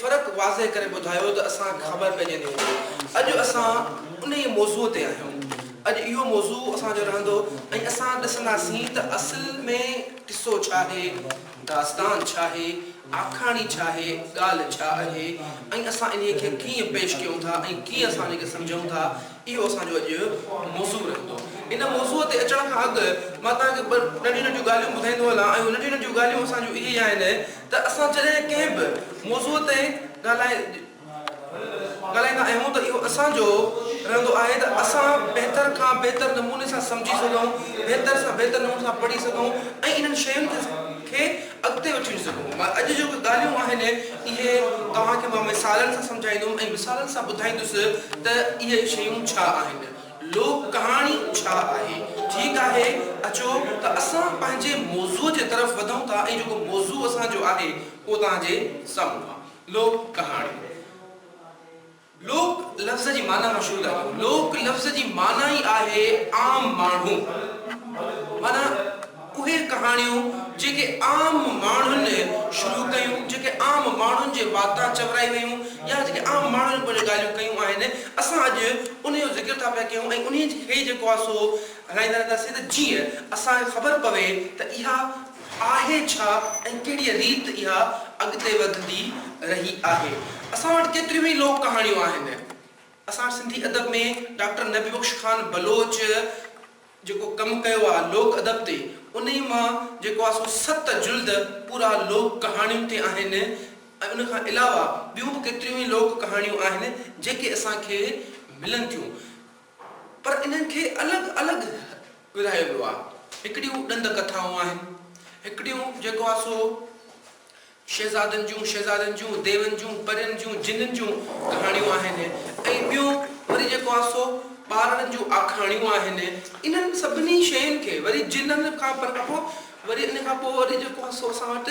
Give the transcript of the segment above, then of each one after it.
فرق واضح ڪري ٻڌايو ته اسان کي خبر پئجي ويندي هوندي. اڄ اسان انهيء موضوع تي آهيون. اڄ اهو موضوع اسان جو رهندو ۽ اسان ڏسنداسين ته اصل ۾ قصو ڇاهي، داستان ڇاهي، آکاڻي ڇاهي، ڳالهه ڇا آهي ۽ اسان انهيء کي ڪيئن پيش ڪيون ٿا ۽ ڪيئن اسان ان کي سمجهون ٿا. اهو اسان جو اڄ موضوع رهندو. ان موضوع تي اچڻ کان اڳ مان توهان کي ٻه ننڍيون ننڍيون ڳالهيون ٻڌائيندو هلان ۽ اهي ننڍيون ننڍيون ڳالهيون اسان جون اهي آهن ته اسان جڏهن ڪنهن به موضوع تي ڳالهائي ڳالهائيندا آهيون ته اهو اسان جو رهندو آهي ته اسان بهتر کان بهتر نموني سان سمجهي سگهون، بهتر سان بهتر نموني سان پڙهي سگهون ۽ انهن شين کي اڳتي وٺي وڃي سگهون. مان اڄ جيڪي ڳالهيون آهن اهي توهان کي مان مثالن سان سمجهائيندم ۽ مثالن سان ٻڌائيندس ته اهي شيون ڇا آهن؟ لوڪ ڪهاڻي ڇا آهي؟ ٺيڪ آهي اچو ته اسان پنهنجي موضوع جي طرف وڌون ٿا ۽ جيڪو موضوع اسان جو آهي اهو توهان جي سامهون آهي. لوڪ ڪهاڻي. لوڪ لفظ جي معنيٰ کان شروع ٿا ڪيون. لوڪ لفظ جي معنيٰ ئي آهي عام ماڻهو. معنيٰ اهي ڪهاڻيون جيڪي عام ماڻهن شروع ڪيون، جيڪي عام ماڻهن جي واتان چورائي ويون يا جيڪي عام ماڻهن پنهنجون ڳالهيون ڪيون آهن، اسان اڄ انهي جو ذڪر ٿا پيا ڪيون ۽ انهي کي ئي جيڪو آهي سو هلائيندا رهنداسين ته جيئن اسان کي خبر پوي ته اها آهي ڇا ۽ ڪهڙيء ريت اها اڳتي وڌندي رهي آهي. اسان وٽ ڪيتريون ئي لوڪ ڪهاڻيون آهن. اسان وٽ سنڌي ادب ۾ ڊاڪٽر نبي بخش خان بلوچ جيڪو ڪم ڪيو آهي لوڪ ادب تي، انهي مان جيڪو آهي سو ست جلد پورا لوڪ ڪهاڻين تي آهن ۽ ان کان علاوه ٻيون به ڪيتريون ئي لوڪ ڪهاڻيون آهن جيڪي اسان کي ملن ٿيون. پر انهن کي الڳ الڳ ورهايو ويو آهي. هڪڙيون ڏند ڪٿائون آهن، هڪڙيون جيڪو آهي سو شهزادن جون، شهزادين جون، ديون جون، پرين جون، جنن جون ڪهاڻيون آهن ۽ ٻيون وري جيڪو آهي سو ٻارڙن جون آکاڻيون آهن. انهن سڀني شين کي وري جنن کان پر کان پوء وري ان کان پوء وري جيڪو آهي سو اسان وٽ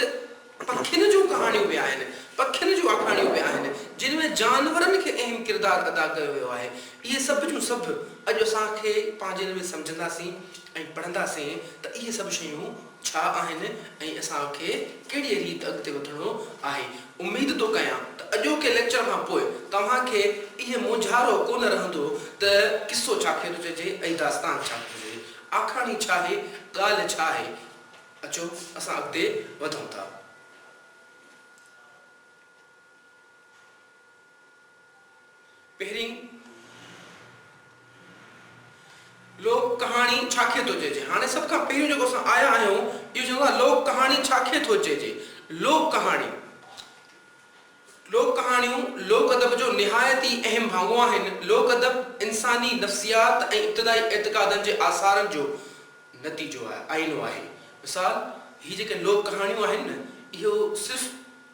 پکين جون ڪهاڻيون به آهن، پکين جون آکاڻيون به آهن، جن ۾ جانورن کي اهم ڪردار ادا ڪيو ويو آهي. اهي سڀ جون سڀ اڄ اسان کي پنهنجي ان ۾ سمجهنداسين ۽ پڙهنداسين ته اهي سڀ شيون ڇا آهن ۽ اسان کي ڪهڙيء ريت اڳتي وڌڻو آهي. اميد ٿو ڪيان ته اڄوڪي ليڪچر کان پوء توهان کي اهي مونجهارو ڪونه رهندو ته قصو ڇا کي ٿو چئجي ۽ داستان ڇا کي ٿو چئجي، آکاڻي ڇا آهي، ڳالهه ڇا آهي. اچو اسان اڳتي وڌون ٿا. پهرين لوڪ ڪهاڻي ڇا کي ٿو چئجي؟ هاڻي سڀ کان پهريون جيڪو اسان آيا آهيون اهو چون ٿا لوڪ ڪهاڻي ڇا کي ٿو چئجي؟ لوڪ ڪهاڻي لوڪ ڪهاڻيون لوڪ ادب جو نهايت ئي اهم ڀاڱو آهن. لوڪ ادب انساني نفسيات ۽ ابتدائي اعتقادن جي آثارن جو نتيجو آهي، آئينو آهي. مثال، هي جيڪي لوڪ ڪهاڻيون آهن نه، اهو صرف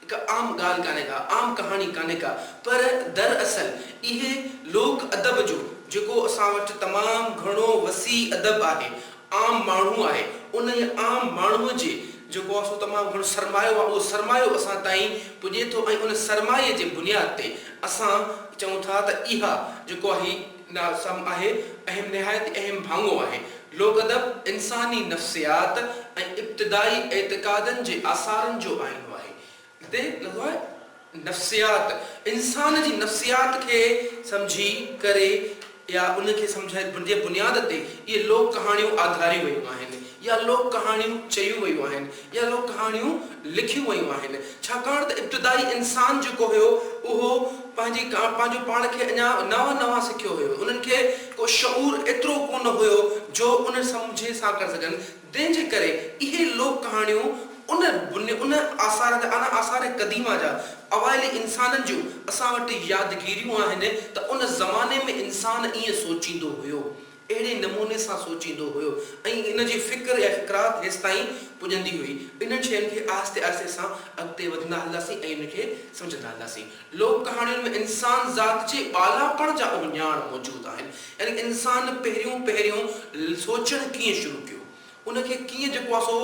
هڪ عام ڳالهه ڪانهي ڪا، عام ڪهاڻي ڪانهي ڪا، پر دراصل اهي لوڪ ادب جو، جيڪو اسان وٽ تمام گهڻو وسيع ادب آهي، عام ماڻهو آهي، انهيء عام ماڻهوء جي جيڪو آهي سو تمام گهڻو سرمايو آهي، اهو سرمايو اسان تائين پڄي ٿو ۽ ان سرمايي جي بنياد تي اسان چئون ٿا ته اها جيڪو آهي سم آهي، اهم نهايت ئي اهم ڀاڱو آهي. لوڪ ادب انساني نفسيات ۽ ابتدائي اعتقادن جي آثارن جو آئينو آهي. هتي لفظ آهي نفسيات، انسان جي نفسيات کي سمجهي ڪري يا ان کي سمجهڻ جي بنياد تي اهي لوڪ ڪهاڻيون آڌاريون ويون آهن يا لوڪ ڪهاڻيون چيون ويون آهن يا لوڪ ڪهاڻيون لکيون ويون آهن. ڇاڪاڻ ته ابتدائي انسان جيڪو هيو اهو پنهنجي پنهنجو پاڻ کي اڃا نوان نوان سکيو هيو انهن کي ڪو شعور ايترو ڪونه هيو جو ان سمجهي سان ڪري سگهن تنهن جي ڪري اهي لوڪ ڪهاڻيون ان ان آثار جا ان آثار قديمه جا اوائلي انسانن جون اسان وٽ يادگيريون آهن ته ان زماني ۾ انسان ائين سوچيندو هيو. اهڙي نموني سان سوچيندو هيو ۽ ان جي فڪر يا فڪرات هيستائين پڄندي هئي. انهن شين کي آهستي آهستي اسان اڳتي وڌندا هلنداسين ۽ انهن کي سمجهندا هلنداسين. لوڪ ڪهاڻين ۾ انسان ذات جي ٻالاپڻ جا اهڃاڻ موجود آهن. يعني انسان پهريون پهريون سوچڻ ڪيئن شروع ڪيو؟ ان کي ڪيئن جيڪو آهي سو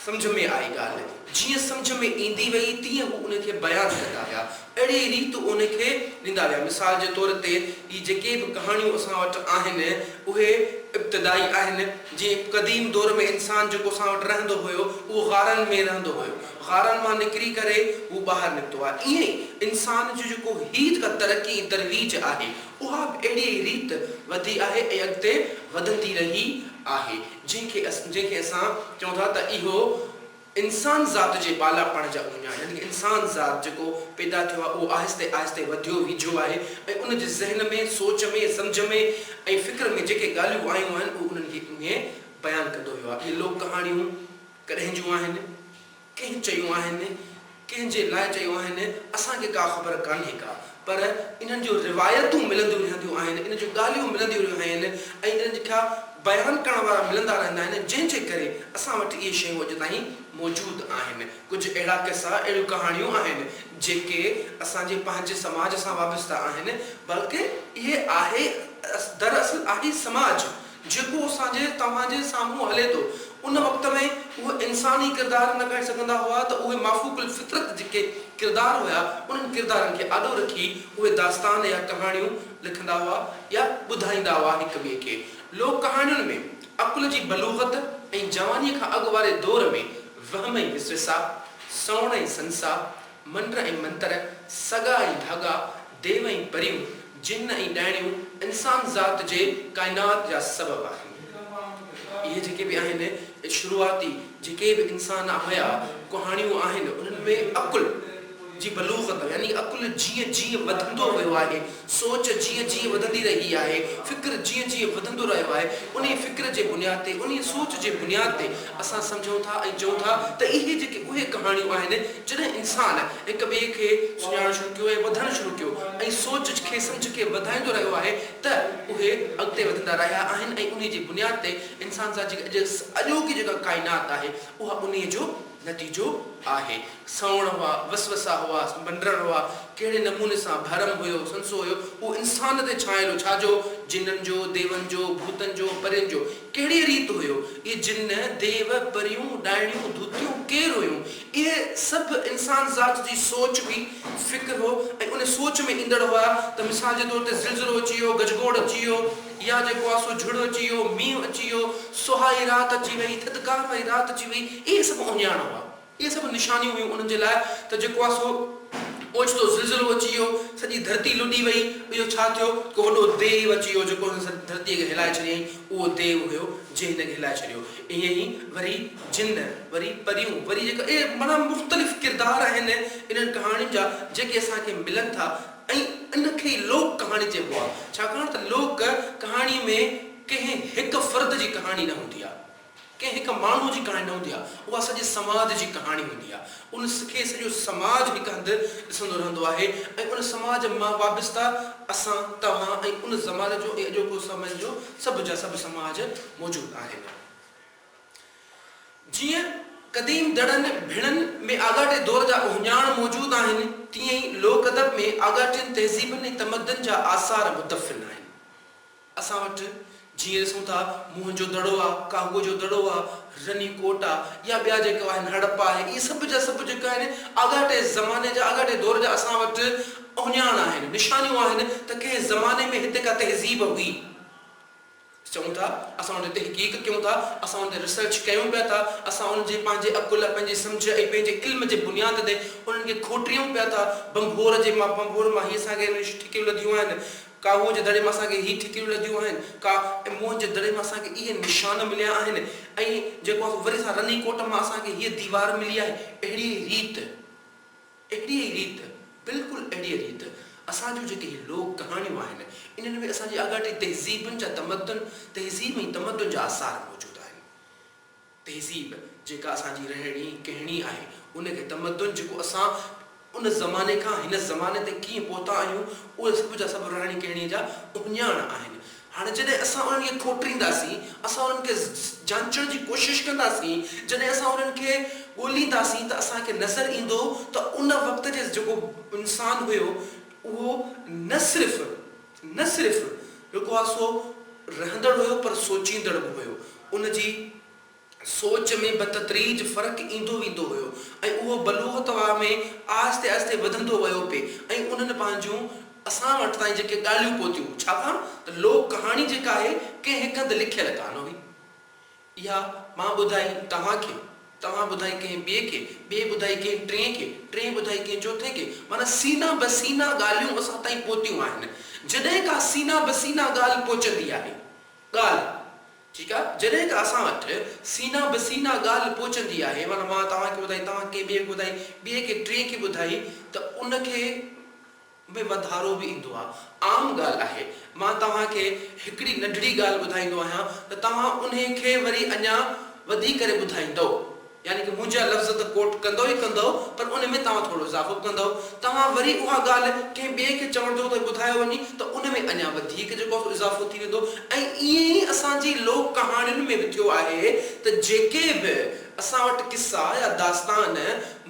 سمجهه ۾ آئي ڳالهه جيئن سمجهه ۾ ايندي وئي تيئن هو ان کي بيان ڪندا ويا. اهڙي ريت ان کي ڏيندا ويا. مثال جي طور تي هي جيڪي به ڪهاڻيون اسان وٽ آهن اهي ابتدائي آهن. جيئن قديم دور ۾ انسان جيڪو اسان وٽ رهندو هيو اهو غارن ۾ رهندو هيو. غارن مان نڪري ڪري هو ٻاهر نڪتو آهي. ائين ئي انسان جو جيڪو هي جيڪا ترقي ۽ ترويج آهي اها به اهڙي ئي ريت وڌي آهي ۽ اڳتي وڌندي رهي آهي. جنهن کي جنهن کي اسان چئون ٿا ته اهو انسان ذات جي ٻالاپڻ جا اهڃاڻ يعني ڪه انسان ذات جيڪو پيدا ٿيو آهي اهو آهستي آهستي وڌيو ويجهيو آهي ۽ ان جي ذهن ۾ سوچ ۾ سمجهه ۾ ۽ فڪر ۾ جيڪي ڳالهيون آيون آهن اهو انهن کي ائين بيان ڪندو ويو آهي. اهي لوڪ ڪهاڻيون ڪڏهن جون آهن، ڪنهن چيون آهن، ڪنهن جي لاء چيون آهن، اسان کي ڪا خبر ڪانهي ڪا پر انهن جون روايتون ملنديون رهنديون آهن، انهن جون ڳالهيون ملنديون رهيون آهن ۽ انهن کي بيان ڪرڻ وارا ملندا رهندا آهن، جنهن جي ڪري اسان وٽ اهي شيون اڄ تائين موجود آهن. ڪجهه اهڙا قصا، اهڙيون ڪهاڻيون آهن، جيڪي اسان جي پنهنجي سماج سان وابسته آهن، بلڪه اهي آهي دراصل آهي سماج، جيڪو اسان جي توهان جي سامهون هلي ٿو. ان وقت ۾ اهي انساني ڪردار نه ڳائي سگهندا هئا ته اهي مافوق الفطرت جيڪي ڪردار هيا انهن ڪردارن کي آڏو رکي اهي داستان يا ڪهاڻيون لکندا هئا يا ٻڌائيندا هئا هڪ ٻئي کي. لوڪ ڪهاڻين ۾ عقل جي بلوغت ۽ جوانيء کان اڳ واري دور ۾ وهم ۽ وسوسا، سوڻ ۽ سنسا، منڊ ۽ منتر، سڳا ۽ ڌاڳا، ديو ۽ پريون، جن ۽ ڏائڻيون انسان ذات جي ڪائنات جا سبب آهن. اهي جيڪي به آهن شروعاتي جيڪي به انسان هيا، ڪهاڻيون آهن، انهن ۾ عقل جي بلوغت يعني عقل جيئن جيئن وڌندو ويو آهي، سوچ جيئن جيئن وڌندي رهي آهي، فڪر جيئن جيئن وڌندو رهيو آهي، انهيء فڪر جي بنياد تي، انهيء سوچ جي بنياد تي اسان سمجهون ٿا ۽ چئون ٿا ته اهي جيڪي اهي ڪهاڻيون آهن، جڏهن انسان هڪ ٻئي کي سڃاڻڻ شروع ڪيو ۽ وڌڻ شروع ڪيو ۽ سوچ کي سمجهه کي وڌائيندو رهيو آهي ته اهي اڳتي وڌندا رهيا آهن ۽ انهيء جي بنياد تي انسان سان جيڪا اڄ اڄوڪي جيڪا ڪائنات آهي اها انهيء جو نتيجو آهي. سوڻ هئا، وسوسا هئا، منڊرڻ هئا، ڪهڙي نموني سان ڀرم هيو، سنسو هيو، اهو انسان تي ڇانيل هو، ڇا جو؟ جنن جو، ديون جو، ڀوتن جو، پرين جو، ڪهڙيء ريت هيو؟ اهي جن، ديو، پريون، ڏائڻيون، ڌوتيون ڪير هيون؟ اهي سڀ انسان ذات جي سوچ هئي، فڪر هو ۽ ان سوچ ۾ ايندڙ هئا ته مثال جي طور تي زلزلو اچي ويو، گجگوڙ اچي ويو يا جيڪو آهي سو جهڙ اچي ويو، مينهن اچي ويو، سهائي رات اچي وئي، ٿڌڪار واري رات اچي وئي، اهي سڀ اهڃاڻ هئا. اهي سڀ نشانيون هيون انهن جي لاء ته جيڪو آهي سو اوچتو زلزلو اچي ويو، سڄي ڌرتي لڏي وئي، اهو ڇا ٿيو؟ ڪو وڏو ديو اچي ويو جيڪو هن سڄي ڌرتيء کي هلائي ڇڏيائين، اهو ديو هيو جنهن هن کي هلائي ڇڏيو. ائين ئي وري جن، وري پريون، وري جيڪا اهي معنيٰ مختلف ڪردار آهن انهن ڪهاڻين جا جيڪي اسان کي ملن ٿا ۽ ان کي ئي لوڪ ڪهاڻي چئبو آهي. ڇاڪاڻ ته لوڪ ڪهاڻي ۾ ڪنهن هڪ فرد جي ڪهاڻي نه هوندي آهي. ڪنهن هڪ ماڻهوء جي ڪهاڻي نه هوندي آهي، اها سڄي سماج جي ڪهاڻي هوندي آهي. ان کي سڄو سماج هڪ هنڌ ڏسندو رهندو آهي ۽ ان سماج مان وابسته اسان، توهان ۽ ان زماني جو ۽ اڄوڪو سمي جو سڀ جا سڀ سماج موجود آهن. جيئن قديم دڙن ڀڻن ۾ آڳاٽي دور جا اهڃاڻ موجود آهن، تيئن ئي لوڪ ادب ۾ آڳاٽين تهذيبن ۽ تمدن جا آثار مدفن آهن. اسان وٽ جيئن ڏسون ٿا موهن جو دڙو آ، ڪاهوء جو دڙو آ، رني ڪوٽ آ يا ٻيا جيڪي آهن هڙپا آهي اهي سڀ جا سڀ جيڪي آهن آڳاٽي زماني جا آڳاٽي دور جا اسان وٽ اهڃاڻ آهن، نشانيون آهن ته ڪنهن زماني ۾ هتي ڪا تهذيب هئي. چئون ٿا اسان ان تي تحقيق ڪيون ٿا، اسان ان تي ريسرچ ڪيون پيا ٿا، اسان ان جي پنهنجي عقل، پنهنجي سمجهه ۽ پنهنجي علم جي بنياد تي انهن کي کوٽريون پيا ٿا. ڀنڀور جي مان ڀنڀور مان هي اسان کي ان جون ٺڪريون لڌيون آهن، ڪاهوء جي دڙي مان اسان کي هي ٺڪريون لڌيون آهن، ڪا ۽ موهن جي دڙي مان اسان کي اهي نشان مليا آهن ۽ جيڪو آهي سو وري اسان رني ڪوٽ مان اسان کي هيء ديوار ملي آهي. اهڙيء ريت، اهڙيء ريت، بلڪل اهڙيء ريت اسان جون جيڪي هي لوڪ ڪهاڻيون آهن، انهن ۾ اسان جي آڳاٽي تهذيبن جا تمدن، تهذيب ۽ تمدن جا آثار موجود آهن. تهذيب جيڪا اسان جي رهڻي ڪهڻي آهي، ان کي تمدن جيڪو اسان ان زماني کان هن زماني تي ڪيئن پهتا آهيون، اهي سڀ جا سڀ رهڻي ڪهڻيء جا اهڃاڻ آهن. هاڻي جڏهن اسان انهن کي کوٽرينداسين، اسان انهن کي جانچڻ جي ڪوشش ڪنداسين، جڏهن اسان انهن کي ڳولينداسين ته اسان کي نظر ايندو ته ان وقت جي جيڪو انسان هيو اهو نه صرف نه صرف رڳو آ سو رهندڙ هيو پر سوچيندڙ به هيو. ان جي سوچ ۾ بتدريج فرق ايندو ويندو هيو ۽ اهو بلوغت وا ۾ آهستي آهستي وڌندو ويو پئي ۽ انهن پنهنجون اسان وٽ تائين جيڪي ڳالهيون پهتيون، ڇاڪاڻ ته لوڪ ڪهاڻي جيڪا آهي ڪنهن هڪ هنڌ لکيل ڪانه هئي. اها مان ٻڌائي توهان کي، توهان ٻڌائي ڪنهن ٻئي کي، ٻئي ٻڌائي ڪنهن ٽئين کي، ٽئين ٻڌائي ڪنهن چوٿين کي، معنيٰ سينا به سينا ڳالهيون اسان تائين پهتيون آهن. جڏهن ڪا سينا به سينا ڳالهه پهچندي آهي، ڳالهه، ٺيڪ آهي، جڏهن ڪا اسان وٽ سينا به سينا ڳالهه پهچندي آهي، معنيٰ مان توهان کي ٻڌائي، توهان ڪنهن ٻئي کي ٻڌائي، ٻئي کي ٽئين کي ٻڌائي ته ان کي ۾ واڌارو به ايندو آهي. عام ڳالهه آهي. مان توهان کي هڪڙي ننڍڙي ڳالهه ٻڌائيندو آهيان ته توهان انهي کي وري اڃا وڌي ڪري ٻڌائيندؤ. يعني ڪه منهنجا لفظ ته ڪوٽ ڪندؤ ئي ڪندؤ پر ان ۾ توهان ٿورو اضافو به ڪندؤ. توهان وري اها ڳالهه ڪنهن ٻئي کي چوندؤ ته ٻڌايو وڃي ته ان ۾ اڃا وڌيڪ جيڪو آهي سو اضافو ٿي ويندو ۽ ائين ئي اسان جي لوڪ ڪهاڻين ۾ به ٿيو آهي ته جيڪي به اسان وٽ قصا يا داستان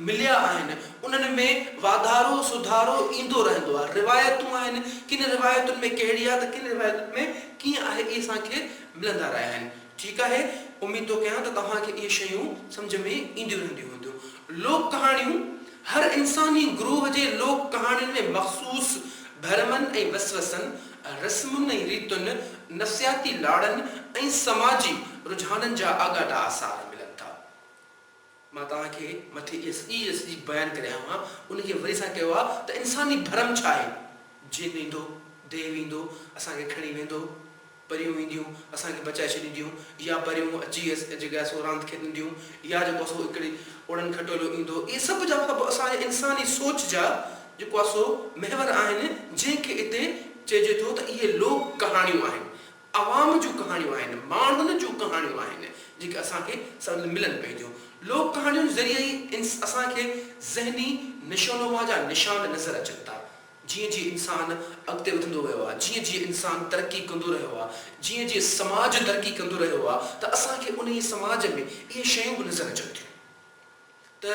مليا آهن انهن ۾ واڌارو سڌارو ايندو رهندو آهي. روايتون آهن، ڪن روايتن ۾ ڪهڙي آهي ته ڪن روايتن ۾ ڪيئن آهي اهي اسان کي ملندا رهيا آهن. ٺيڪ آهي، اميد ٿو ڪيان ته توهان کي اهي شيون سمجهه ۾ اينديون رهنديون هونديون. لوڪ ڪهاڻيون هر انساني گروهه جي لوڪ ڪهاڻين ۾ مخصوص ڀرمن ۽ وسوسن، رسمن ۽ ريتن، نفسياتي لاڙن ۽ سماجي رجحانن جا آڳاٽا آثار ملن ٿا. مان توهان کي مٿي اها سڄي جي سڄي بيان ڪري آيو آهيان، ان کي وري اسان ڪيو آهي ته انساني ڀرم ڇا آهي؟ جن ايندو، ديو ايندو، اسان کي کڻي ويندو، پريون اينديون، اسان کي بچائي ڇڏينديون يا پريون اچي جيڪي آهي سو راند کيڏنديون يا جيڪو آهي سو هڪڙي اڙن کٽولو ايندو، اهي سڀ جا سڀ اسان جي انساني سوچ جا جيڪو آهي سو محور آهن، جنهن کي اتي چئجي ٿو ته اهي لوڪ ڪهاڻيون آهن. عوام جون ڪهاڻيون آهن، ماڻهن جون ڪهاڻيون آهن، جيڪي اسان کي ملن پئي ٿيون. لوڪ ڪهاڻين ذريعي ئي اسان کي ذهني نشونما جا نشان نظر اچن ٿا. جيئن جيئن انسان اڳتي وڌندو ويو آهي، جيئن جيئن انسان ترقي ڪندو رهيو آهي، جيئن جيئن سماج ترقي ڪندو رهيو آهي ته اسان کي انهيء سماج ۾ اهي شيون به نظر اچن ٿيون. ته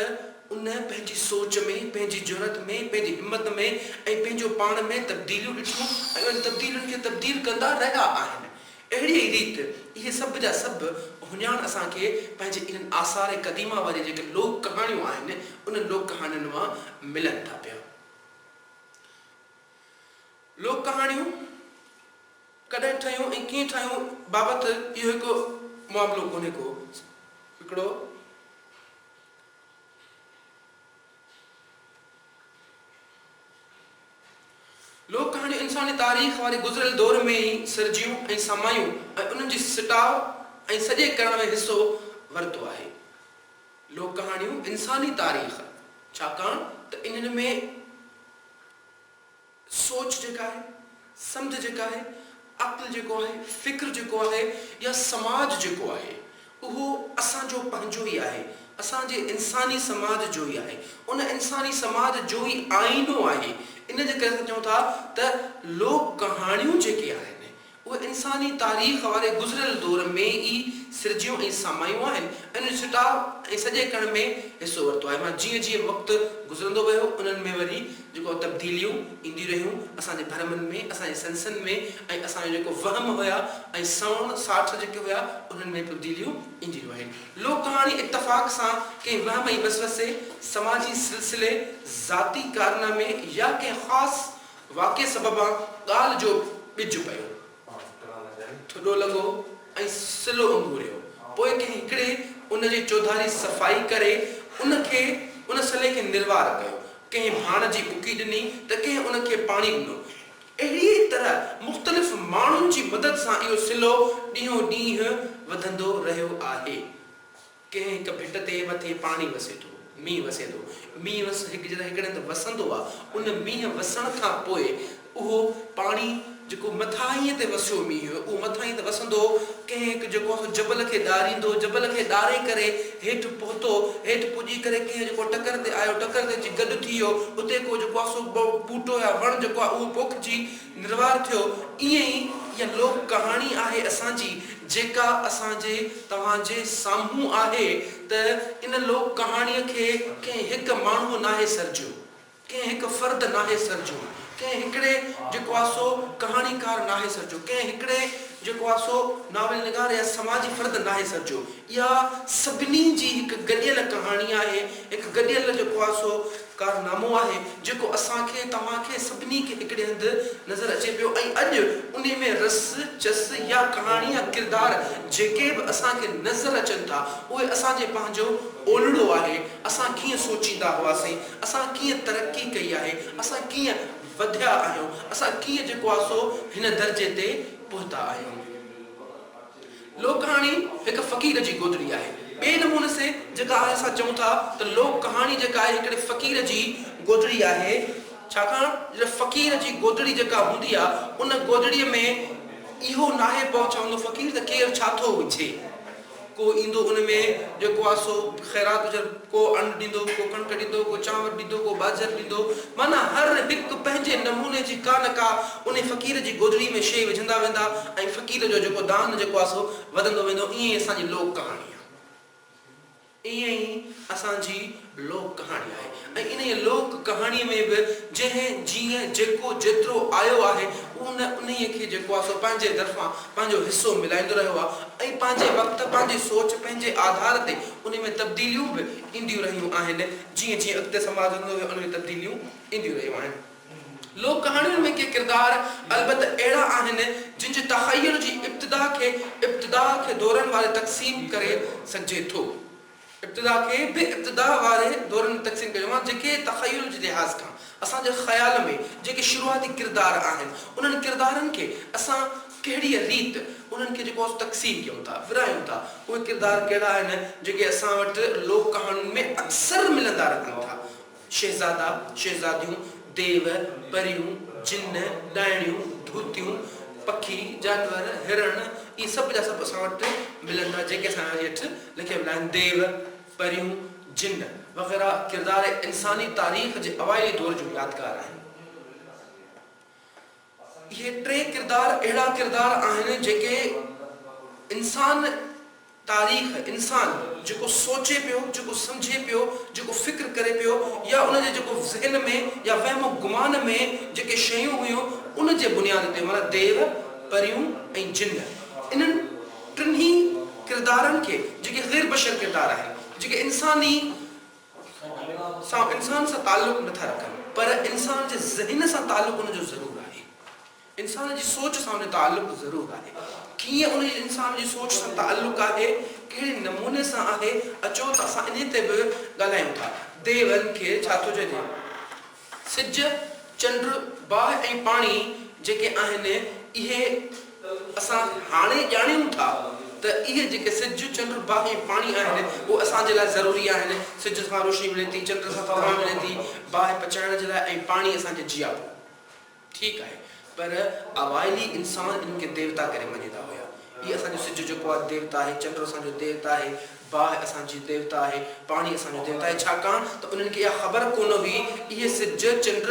ان پنهنجي سوچ ۾، پنهنجي جرئت ۾، پنهنجي همت ۾ ۽ پنهنجو پاڻ ۾ تبديليون ڏٺيون ۽ انهن تبديلين کي تبديل ڪندا رهيا آهن. اهڙيء ئي ريت اهي سڀ جا سڀ اهڃاڻ اسان کي پنهنجي انهن آثار قديمه واري جيڪي لوڪ ڪهاڻيون آهن، انهن لوڪ ڪهاڻين مان ملن ٿا پيا. لوڪ ڪهاڻيون ڪڏهن ٺهيون ۽ ڪيئن ٺهيون بابت اهو هڪ معاملو ڪونهي ڪو هڪڙو. لوڪ ڪهاڻيون انساني تاريخ واري گذريل دور ۾ ئي سرجيون ۽ سمايون ۽ انهن جي سٽاء ۽ سڄي ڪرڻ ۾ حصو ورتو آهي. لوڪ ڪهاڻيون انساني تاريخ ڇاڪاڻ ته انهن ۾ سوچ جيڪا آهي، سمجهه جيڪا آهي، عقل جيڪو آهي، فڪر جيڪو آهي يا سماج جيڪو آهي، اهو اسان جو پنهنجو ئي آهي، اسان جي انساني سماج جو ئي آهي، ان انساني سماج جو ئي آئينو آهي. ان جي ڪري اسان چئون ٿا ته لوڪ ڪهاڻيون جيڪي آهن، اهي انساني تاريخ واري گذريل دور ۾ ئي سرجيون ۽ سامايون آهن ۽ انهن جي سٽاء ۽ سڄي ڪرڻ ۾ حصو ورتو آهي. مان جيئن جيئن وقت گذرندو ويو انهن ۾ وري جيڪو تبديليون اينديون رهيون اسان جي ڀرمن ۾ اسان جي سنسن ۾ ۽ اسان جو جيڪو وهم هيا ۽ سوڻ ساٺ جيڪي هيا انهن ۾ تبديليون اينديون رهيون آهن. لوڪ ڪهاڻي اتفاق سان ڪنهن وهم ۽ وسوسي، سماجي سلسلي، ذاتي ڪارنامي يا ڪنهن خاص واقعي سببان ڳالهه جو ٻج پيو. ٿڏو لڳو ۽ سلو انگوريو. پوء ڪنهن هڪڙي ان جي چوڌاري صفائي ڪري ان کي ان سلي کي نروار ڪيو. ڪنهن ڀاڻ جي ٻڪي ڏني ته ڪنهن ان کي پاڻي ڏنو. اهڙيء طرح مختلف ماڻهن جي مدد سان اهو سلو ڏينهون ڏينهن وڌندو رهيو آهي. ڪنهن هڪ ڀٽ تي مٿي پاڻي وسي ٿو، مينهن وسي ٿو. مينهن وس هڪ جڏهن هڪڙي هنڌ وسندو آ، ان مينهن وسڻ کان پوء اهو پاڻي جيڪو مٿاهينء تي وسيو مينهن، اهو مٿاهينء تي وسندو ڪنهن هڪ جيڪو آ سو جبل کي ڏاريندو، جبل کي ڏاري ڪري هيٺ پهتو، هيٺ پڄي ڪري ڪنهن جيڪو ٽڪر تي آيو، ٽڪر تي اچي گڏ ٿي ويو، اتي ڪو جيڪو آ سو ٻوٽو يا وڻ جيڪو آ اهو پوکجي نروار ٿيو، ائين ئي اها لوڪ ڪهاڻي آهي اسان جي، جيڪا اسان جي توهان جي سامهون آهي ته ان لوڪ ڪهاڻيء کي ڪنهن هڪ ماڻهوء ناهي سرجيو، ڪنهن هڪ فرد ناهي سرجيو، ڪنهن هڪڙي جيڪو آهي سو ڪهاڻيڪار ناهي سرجيو، ڪنهن هڪڙي جيڪو آهي سو ناول نگار يا سماجي فرد ناهي سرجيو. اها سڀني جي هڪ گڏيل ڪهاڻي آهي، هڪ گڏيل جيڪو آهي سو ڪارنامو آهي، جيڪو اسان کي، توهان کي، سڀني کي هڪڙي هنڌ نظر اچي پيو ۽ اڄ انهي ۾ رس، چس يا ڪهاڻي يا ڪردار جيڪي به اسان کي نظر اچن ٿا، اهي اسان جي پنهنجو اولڙو آهي، اسان ڪيئن سوچيندا هئاسين، اسان ڪيئن ترقي ڪئي آهي، اسان ڪيئن وڌيا آهيون، اسان ڪيئن جيڪو آهي سو هن درجي تي پهتا آهيون. لوڪ ڪهاڻي هڪ فقير جي گودڙي آهي. ٻئي نموني سين جيڪا آهي اسان چئون ٿا ته لوڪ ڪهاڻي جيڪا آهي هڪڙي فقير جي گودڙي آهي ڇاڪاڻ جو فقير جي گودڙي جيڪا هوندي آ ان گودڙي ۾ اهو ناهي پئو چوندو فقير ته ڪير ڇا ٿو وجهي. ڪو ايندو ان ۾ جيڪو آ سو خيرات وجهڻ، ڪو انّ ڏيندو، ڪو ڪڻڪ ڏيندو، ڪو چانور ڏيندو، ڪو ٻاجهر ڏيندو، معنيٰ هر هڪ پنهنجي نموني جي ڪا نه ڪا انهي فقير جي گودڙي ۾ شيء وجهندا ويندا ۽ فقير جو جيڪو دان جيڪو آ سو وڌندو ويندو. ائين ئي اسان جي لوڪ ڪهاڻي آ. ائين ئي اسان جي لوڪ ڪهاڻي آهي ۽ انهيء لوڪ ڪهاڻيء ۾ به جنهن جيئن جيڪو جيترو آيو آهي ان انهيء کي جيڪو آهي سو پنهنجي طرفان پنهنجو حصو ملائيندو رهيو آهي ۽ پنهنجي وقت پنهنجي سوچ پنهنجي آڌار تي انهي ۾ تبديليون به اينديون رهيون آهن جيئن جيئن اڳتي سماج وڌندو ويو ان ۾ تبديليون اينديون رهيون آهن. لوڪ ڪهاڻين ۾ ڪي ڪردار البت اهڙا آهن جن جي تخيل جي ابتدا کي ابتدا کي دورن واري تقسيم ڪري سگهجي ٿو. ابتدا کي به ابتدا واري دورن ۾ تقسيم ڪيو آهي جيڪي تخيل جي لحاظ کان اسان جي خيال ۾ جيڪي شروعاتي ڪردار آهن انهن ڪردارن کي اسان ڪهڙيء ريت انهن کي جيڪو آهي سو تقسيم ڪيون ٿا ورهايون ٿا اهي ڪردار ڪهڙا آهن جيڪي اسان وٽ لوڪ ڪهاڻين ۾ اڪثر ملندا رهن ٿا. شهزادا، شهزاديون، ديو، پريون، جن، ڏائڻيون، ڌوتيون، پکي، جانور، هرڻ، اهي سڀ جا سڀ اسان وٽ ملن ٿا، جيڪي اسان هيٺ لکيا ويل آهن. ديو، پريون، جن وغيره ڪردار انساني تاريخ جي اوائلي دور جون يادگار آهن. اهي ٽي ڪردار اهڙا ڪردار آهن جيڪي انسان تاريخ، انسان جيڪو سوچي پيو، جيڪو سمجهي پيو، جيڪو فڪر ڪري پيو يا ان جي جيڪو ذهن ۾ يا وهم و گمان ۾ جيڪي شيون هيون ان جي بنياد تي معنيٰ ديو، پريون ۽ جن انهن ٽنهي ڪردارن کي جيڪي غير بشر ڪردار آهن جيڪي انساني سان انسان سان تعلق نه ٿا رکن پر انسان جي ذهن سان تعلق ان جو ضرور آهي. انسان جي سوچ سان ان جو تعلق ضرور آهي. ڪيئن ان جي انسان جي سوچ سان تعلق آهي، ڪهڙي نموني سان آهي، اچو ته اسان انهي تي به ڳالهايون ٿا. ديون کي ڇا ٿو چئجي؟ سج، چنڊ، باهه ۽ پاڻي جيڪي آهن اهي اسان هاڻي ڄاڻيون ٿا ته اهي جيڪي سج، چنڊ، باهه ۽ پاڻي آهن اهي اسان جي لاء ضروري آهن. سج سان روشني ملي ٿي، چنڊ سان ٿڌاڻ ملي ٿي، باهه پچائڻ جي لاء ۽ پاڻي اسان جي جياپو. ٺيڪ آهي پر اوائلي انسان انهن کي ديوتا ڪري مڃيندا هيا. هي اسان جو سج جيڪو آهي ديوتا آهي، چنڊ اسان جو ديوتا آهي، باهه اسان جي ديوتا آهي، پاڻي اسان جو ديوتا آهي ڇاڪاڻ ته انهن کي اها خبر ڪونه هئي اهي سج، چنڊ،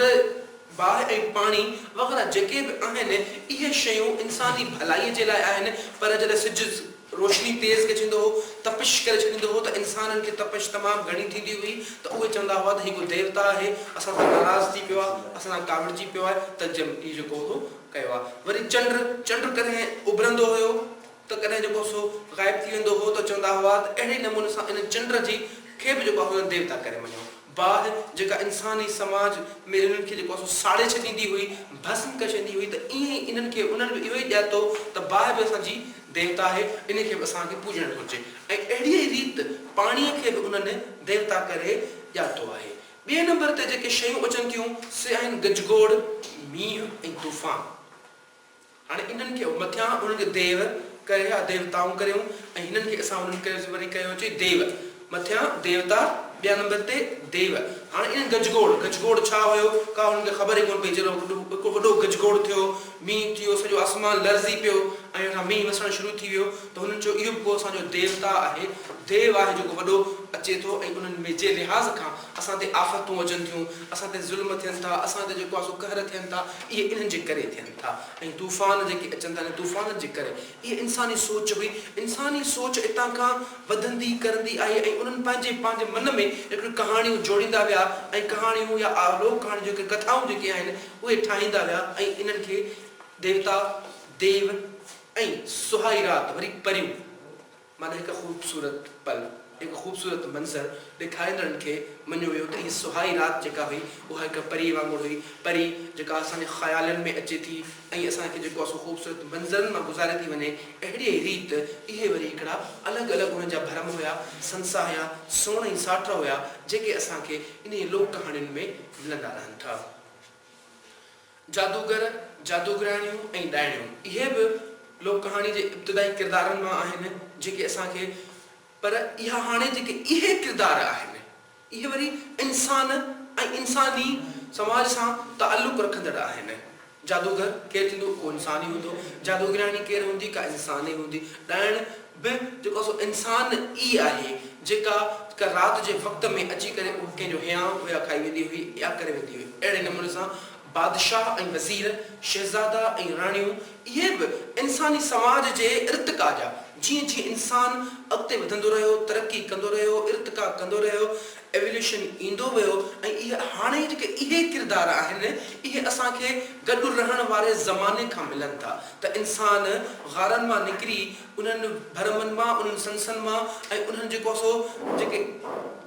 باهه ۽ پاڻي وغيره جيڪي به آهن اهي شيون انساني ڀلائي جي لاء آهن پر جڏهن سج روشني تيز ڪري ڇڏيندو هو، تپش ڪري ڇڏيندو هو ته انسانن کي تپش تمام گهڻي ٿيندي هئي ته اهي چوندا هئا ته هي ڪو ديوتا آهي، اسان سان ناراض ٿي پيو آهي، اسان سان ڪاوڙجي پيو آهي ته جم هي جيڪو هو ڪيو آهي. وري چنڊ، چنڊ ڪڏهن اڀرندو هيو ته ڪڏهن جيڪو سو غائب ٿي ويندو هو ته چوندا هئا ته اهڙي نموني سان ان چنڊ جي کي به جيڪو آهي ديوتا ڪري مڃيو. باهه جيڪا انساني سماج ۾ انهن کي جيڪو آهي سو ساڙي ڇڏيندي هئي، ڀسم ڪري ڇڏيندي هئي ته ائين ئي انهن کي انهن به اهو ئي ڄاتو ته باهه به اسان جي ديوتا آهي، ان کي به اسان کي پوڄڻ گهرجي ۽ اهڙيء ئي ريت پاڻيء کي به انهن ديوتا ڪري ڄاتو آهي. ٻئي نمبر تي جيڪي شيون اچن ٿيون سي آهن گجگوڙ، مينهن ۽ طوفان. هاڻي انهن کي مٿيان انهن کي ديو ڪري يا ديوتائون ڪريون ۽ هنن کي اسان انهن ڪري وري ڪيو چئي ديو مٿيان ديوتا ٻيا نمبر تي ديو هاڻي انهن گجگوڙ گجگوڙ ڇا هيو ڪا انهن کي خبر ئي ڪونه پئي جڏهن هڪ وڏو گجگوڙ ٿيو مينهن ٿيو سڄو آسمان لرزي پيو ۽ هيٺان مينهن وسڻ شروع ٿي ويو ته هنن چيو اهو به ڪو اسان جو ديوتا آهي ديو آهي جيڪو وڏو اچي ٿو ۽ انهن ۾ جي لحاظ کان اسان تي آفتون اچن ٿيون اسان تي ظلم ٿين ٿا اسان تي جيڪو آهي سو قهر ٿين ٿا اهي انهن جي ڪري ٿين ٿا ۽ طوفان جيڪي اچن ٿا انهن طوفانن جي ڪري. اها انساني سوچ هئي. انساني سوچ اتان کان وڌندي ڪرندي آئي ۽ انهن پنهنجي پنهنجي من ۾ هڪڙيون ڪهاڻيون جوڙيندا ويا ۽ ڪهاڻيون يا لوڪ ڪهاڻيون جيڪي ڪٿائون جيڪي آهن اهي ٺاهيندا ويا ۽ انهن کي ديوتا، ديو ۽ سهائي رات وري پريون معنيٰ هڪ خوبصورت پل، هڪ خوبصورت منظر ڏيکاريندڙن کي مڃيو ويو ته هيء سهائي رات جيڪا هئي اها هڪ پريء وانگر هئي، پري جيڪا اسان جي خيالن ۾ اچي ٿي ۽ اسان کي جيڪو آهي سو خوبصورت منظرن مان گذاري ٿي وڃي، اهڙيء ئي ريت اهي وري هڪڙا الڳ الڳ انهن جا ڀرم هيا، سنسا هيا، سوڻ ۽ ساٺ هيا، جيڪي اسان کي انهيء لوڪ ڪهاڻين ۾ ملندا رهن ٿا. جادوگر، جادوگرياڻيون ۽ ڏائڻيون، اهي به لوڪ ڪهاڻي جي ابتدائي ڪردارن مان آهن، جيڪي اسان کي پر اها هاڻي جيڪي اهي ڪردار آهن، اهي وري انسان ۽ انساني سماج سان تعلق رکندڙ آهن. جادوگر ڪير ٿيندو؟ اهو انسان ئي هوندو. جادوگرياڻي ڪير هوندي؟ ڪا انسان ئي هوندي. ڏائڻ به جيڪو آهي سو انسان ئي آهي، جيڪا ڪا رات جي وقت ۾ اچي ڪري اهو ڪنهن جو هيانء گويا کائي ويندي هئي يا ڪري ويندي هئي. اهڙي نموني سان بادشاهه ۽ وزير، شهزادا ۽ راڻيون اهي به انساني سماج جي ارتقا جا، جيئن جيئن انسان اڳتي وڌندو رهيو، ترقي ڪندو رهيو، ارتقا ڪندو رهيو، Evolution، ايندو ويو ۽ اهي هاڻي جيڪي اهي ڪردار آهن، اهي اسان کي گڏ رهڻ واري زماني کان ملن ٿا ته انسان غارن مان نڪري انهن ڀرمن مان، انهن سنسن مان ۽ انهن جيڪو سو جيڪي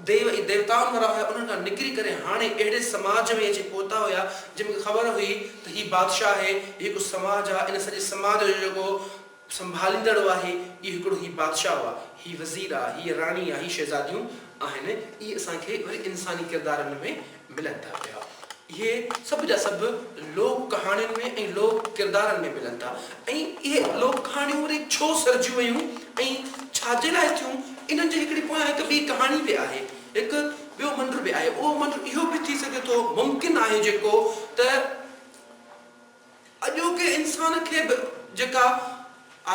ديو ۽ ديوتائن وارا هيا انهن کان نڪري ڪري هاڻي اهڙي سماج ۾ اچي پهتا هيا جنهن کي خبر هئي ته هي بادشاهه آهي، هي هڪ سماج آهي، ان سڄي سماج جو جيڪو سنڀاليندڙ آهي اهو هڪڙو هي بادشاهه آهي، هي وزير آهي، هيء راڻي آهي، هي شهزاديون آهن، اهي اسان کي وري انساني ڪردارن ۾ ملن ٿا پيا. اهي سڀ جا سڀ لوڪ ڪهاڻين ۾ ۽ لوڪ ڪردارن ۾ ملن ٿا ۽ اهي لوڪ ڪهاڻيون وري ڇو سرجيون ويون ۽ ڇا جي لاء ٿيون، انهن جي هڪڙي پويان هڪ ٻي ڪهاڻي به آهي، هڪ ٻيو منڊ به آهي، اهو منڊ اهو به ٿي سگهي ٿو، ممڪن آهي جيڪو ته. اڄوڪي انسان کي به جيڪا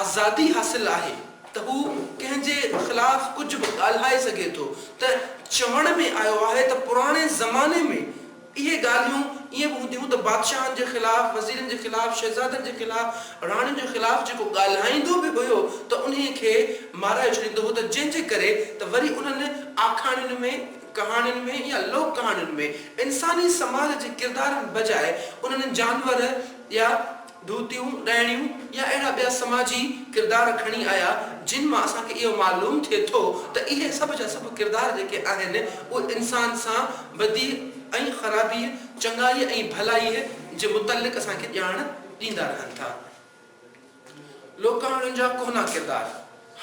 آزادي حاصل آهي ته هو ڪنهن جي خلاف ڪجهه به ڳالهائي سگهي ٿو ته چوڻ ۾ آيو آهي ته پراڻي زماني ۾ اهي ڳالهيون ائين به هونديون هيون ته بادشاهن جي خلاف، وزيرن جي خلاف، شهزادن جي خلاف، راڻين جي خلاف جيڪو ڳالهائيندو به هيو ته انهي کي مارائي ڇڏيندو هو ته جنهن جي ڪري ته وري انهن آکاڻين ۾ ڪهاڻين ۾ يا لوڪ ڪهاڻين ۾ انساني سماج جي ڪردارن بجاء انهن جانور يا ڌوتيون، ڏائڻيون يا اهڙا ٻيا سماجي ڪردار کڻي آيا جن مان اسان کي اهو معلوم ٿئي ٿو ته اهي سڀ جا سڀ ڪردار جيڪي آهن اهي انسان سان بديء ۽ خرابيء، چڱائيء ۽ ڀلائيء جي متعلق اسان کي ڄاڻ ڏيندا رهن ٿا. لوڪ ڪهاڻين جا ڪهنا ڪردار.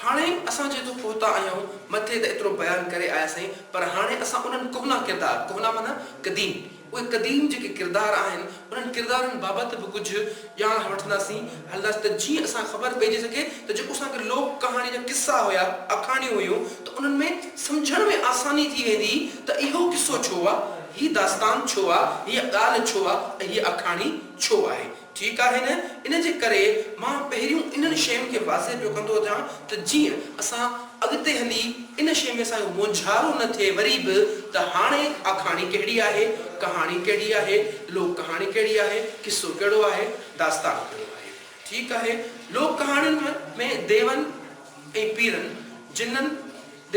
هاڻي اسان جيتو پهتا آهيون، مٿي ته ايترو بيان ڪري آياسين، پر هاڻي اسان انهن ڪهنا ڪردار، ڪهنا معنيٰ قديم، اهي قديم جيڪي ڪردار آهن، انهن ڪردارن بابت به ڪجهه ڄاڻ وٺنداسين، هلنداسين ته جيئن اسان کي خبر پئجي سگهي ته جيڪو اسان کي لوڪ ڪهاڻي جا قصا هيا، آکاڻيون هيون ته انهن ۾ سمجهڻ ۾ آساني ٿي ويندي ته اهو قصو ڇو آ، هي داستان ڇو آ، هيء ڳالهه ڇو آ ۽ هيء آکاڻي ڇو آهي. ٺيڪ آهي نه؟ ان جي ڪري مان پهريون انهن شين کي واضح پيو ڪندو اچان ته جيئن اسان اڳتي هلي ان شيء ۾ اسان جو مونجهارو نه ٿئي وري به ته هاڻي آکاڻي ڪهڙي آهي، ڪهاڻي ڪهڙي آهي، لوڪ ڪهاڻي ڪهڙي آهي، قصو ڪهڙو آهي، داستان ڪهڙو آهي. ٺيڪ آهي، لوڪ ڪهاڻين ۾ ديون ۽ پيرن، جنن،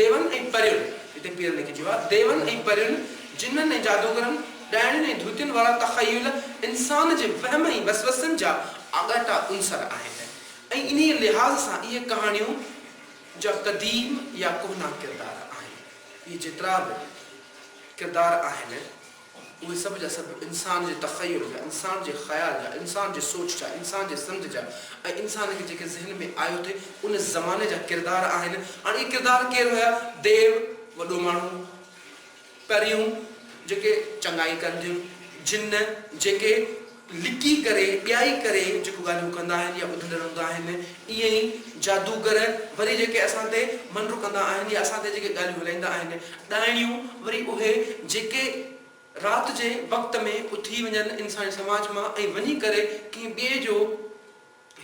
ديون ۽ پرين، هتي پير لکجي ويو آهي، ديون ۽ پرين، جنن ۽ جادوگرن، ڏائڻين ۽ ڌوتين وارا تخيل انسان جي وهم ۽ وسوسن جا آڳاٽا عنصر آهن ۽ انهيء لحاظ سان اهي ڪهاڻيون جا قديم يا ڪهنا ڪردار آهن. اهي جيترا به ڪردار آهن. اهي سڀ جا سڀ انسان جي تخيل جا، انسان جي خيال جا، انسان جي سوچ جا، انسان جي سمجهه جا ۽ انسان کي جيڪي ذهن ۾ آيو ٿي ان زماني جا ڪردار آهن. هاڻي اهي ڪردار ڪير هيا؟ ديو، وڏو ماڻهو، پريون، جيڪي چڱائي ڪن ٿيون، جن، جيڪي لڪي ڪري، ٻيائي ڪري جيڪو ڳالهيون ڪندا آهن يا ٻڌندڙ هوندا آهن، ائين ئي جادوگر وري جيڪي اسان تي منڊ ڪندا آهن يا اسان تي جيڪي ڳالهيون هلائيندا آهن، ڏائڻيون وري اهي جيڪي رات جي وقت ۾ اٿي وڃن انساني سماج مان ۽ وڃي ڪري ڪنهن ٻئي جو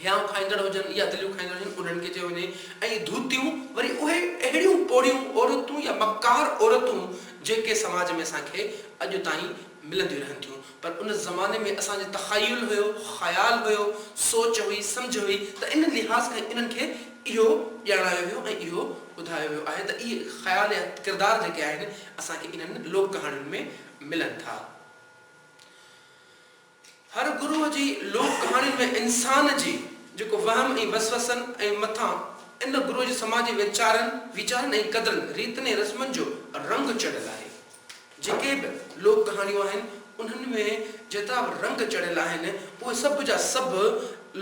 هيانء کائيندڙ هجن يا دليون کائيندڙ هجن انهن کي چيو وڃي ۽ ڌوتيون وري اهي اهڙيون پوڙهيون عورتون يا مڪار عورتون جيڪي سماج ۾ اسان کي اڄ تائين ملنديون رهن ٿيون پر ان زماني ۾ اسان جي تخيل هيو، خيال هيو، سوچ هئي، سمجهه هئي ته ان لحاظ کان انهن کي اهو ڄاڻايو ويو ۽ اهو ٻڌايو ويو آهي ته اهي خيال يا ڪردار جيڪي آهن اسان کي انهن لوڪ ڪهاڻين ۾ ملن ٿا. هر گروهه جي لوڪ ڪهاڻين ۾ انسان جي. جيڪو وهم ۽ وسوسن ۽ مٿان ان گروهه جي سماجي ويچارن، ويچارن ۽ قدرن، ريتن ۽ رسمن جو رنگ چڙهيل آهي. جيڪي به لوڪ ڪهاڻيون آهن، انهن ۾ جيترا به رنگ چڙهيل آهن، اهي سڀ جا سڀ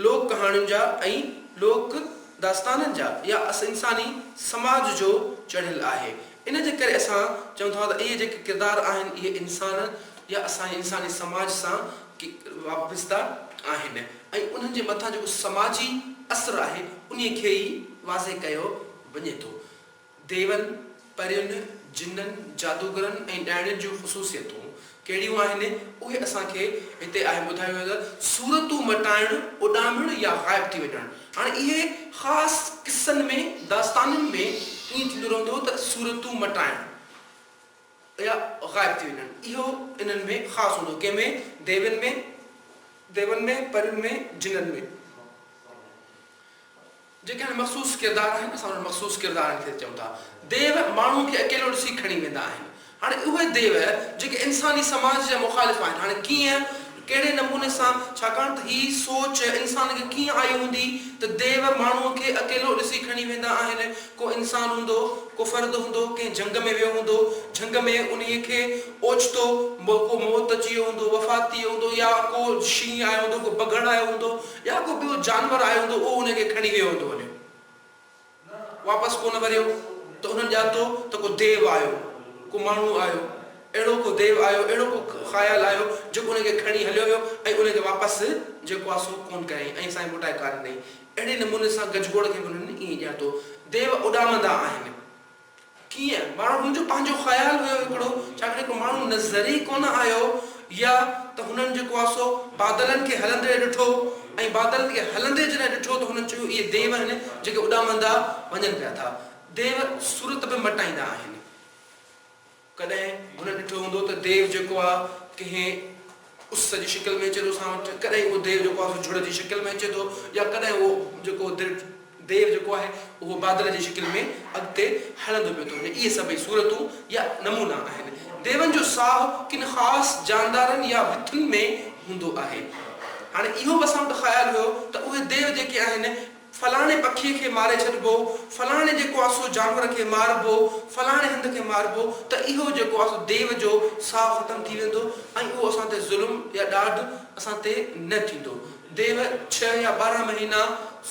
لوڪ ڪهاڻين جا ۽ لوڪ داستانن جا يا انساني سماج جو چڙهيل آهي. ان جي ڪري اسان چئون ٿا ته اهي جيڪي ڪردار آهن، اهي انسان يا اسان جي انساني سماج سان وابسته آهن ۽ انهن جي مٿان جيڪو سماجي اثر آهي، انهي کي ئي واضح ڪيو وڃي ٿو. ديون، پرين، جنن، جادوگرن ۽ ڏائڻين جون خصوصيتون ڪهڙيون آهن، اهي اسان کي هتي آهي ٻڌايو ويو ته صورتون مٽائڻ، اڏامڻ يا غائب ٿي وڃڻ. هاڻي اهي خاص قصن ۾، داستانن ۾ ائين ٿيندو رهندو هو ته صورتون مٽائڻ يا غائب ٿي وڃڻ اهو انهن ۾ خاص هوندو هو. ڪنهن ۾؟ ديون ۾، ديون ۾، پرين ۾، جنن ۾. جيڪي هاڻي مخصوص ڪردار آهن، اسان انهن مخصوص ڪردارن کي چئون ٿا. ديو ماڻهوء کي اڪيلو ڏسي کڻي ويندا آهن. هاڻي اهي ديو جيڪي انساني سماج جا مخالف آهن، هاڻي ڪيئن، ڪهڙي نموني سان، ڇاڪاڻ ته هي سوچ انسان کي ڪيئن آئي هوندي ته ديو ماڻهوء کي اڪيلو ڏسي کڻي ويندا آهن. ڪو انسان هوندو، ڪو فرد هوندو، ڪنهن جهنگ ۾ ويو هوندو، جهنگ ۾ انهيء کي اوچتو ڪو موت اچي ويو هوندو، وفات ٿي ويو هوندو يا ڪو شينهن آيو هوندو، ڪو بگهڙ آيو هوندو يا ڪو ٻيو جانور آيو هوندو، اهو انهيء کي کڻي ويو هوندو هليو. واپس ڪونه وريو ته انهن ڄاتو ته ڪو ديو آيو، ڪو ماڻهو آيو، اهڙو ڪو ديو آيو، اهڙو ڪو خيال آيو جيڪو انهيء کي کڻي هليو ويو ۽ انهيء کي واپس جيڪو آهي سو ڪونه ڪيائين ۽ سائين موٽائي ڪانه ڏنائين. اهڙي نموني سان گجگوڙ کي به انهن ائين ڄاتو. ديو اڏامندا آهن. ڪيئن؟ ماڻهو هن جو پنهنجو خيال هيو هڪڙو، ڇاڪاڻ هڪڙو ماڻهو نظر ئي ڪونه آيو يا ته هنن جيڪو آهي سو بادلن کي هلندي ڏٺو ۽ بادلن کي هلندي جڏهن ڏٺو ته هنن چيو اهي ديو آهن جيڪي اڏامندا وڃن پيا ٿا. ديو صورت به مٽائيندا آهن. ڪڏهن هن ڏٺو هوندو ته ديو جيڪو آ ڪنهن اس جي شڪل ۾ اچي ٿو اسان وٽ، ڪڏهن اهو ديو جيڪو آ سو جھڙ جي شڪل ۾ اچي ٿو يا ڪڏهن اهو جيڪو ديو جيڪو آهي اهو بادل جي شڪل ۾ اڳتي هلندو پيو ٿو وڃي. اهي سڀئي صورتون يا نمونا آهن. ديون جو ساهه ڪن خاص جاندارن يا وٿن ۾ هوندو آهي. هاڻي اهو به اسان وٽ خيال هيو ته اهي ديو جيڪي آهن فلاڻي پکيء کي ماري ڇڏبو، فلاڻي جيڪو آ سو جانور کي ماربو، فلاڻي هنڌ کي ماربو ته اهو جيڪو آ سو ديو جو ساهه ختم ٿي ويندو ۽ اهو اسان تي ظلم يا ڏاڍ اسان تي نه ٿيندو. ديو ڇهه يا 12 مهينا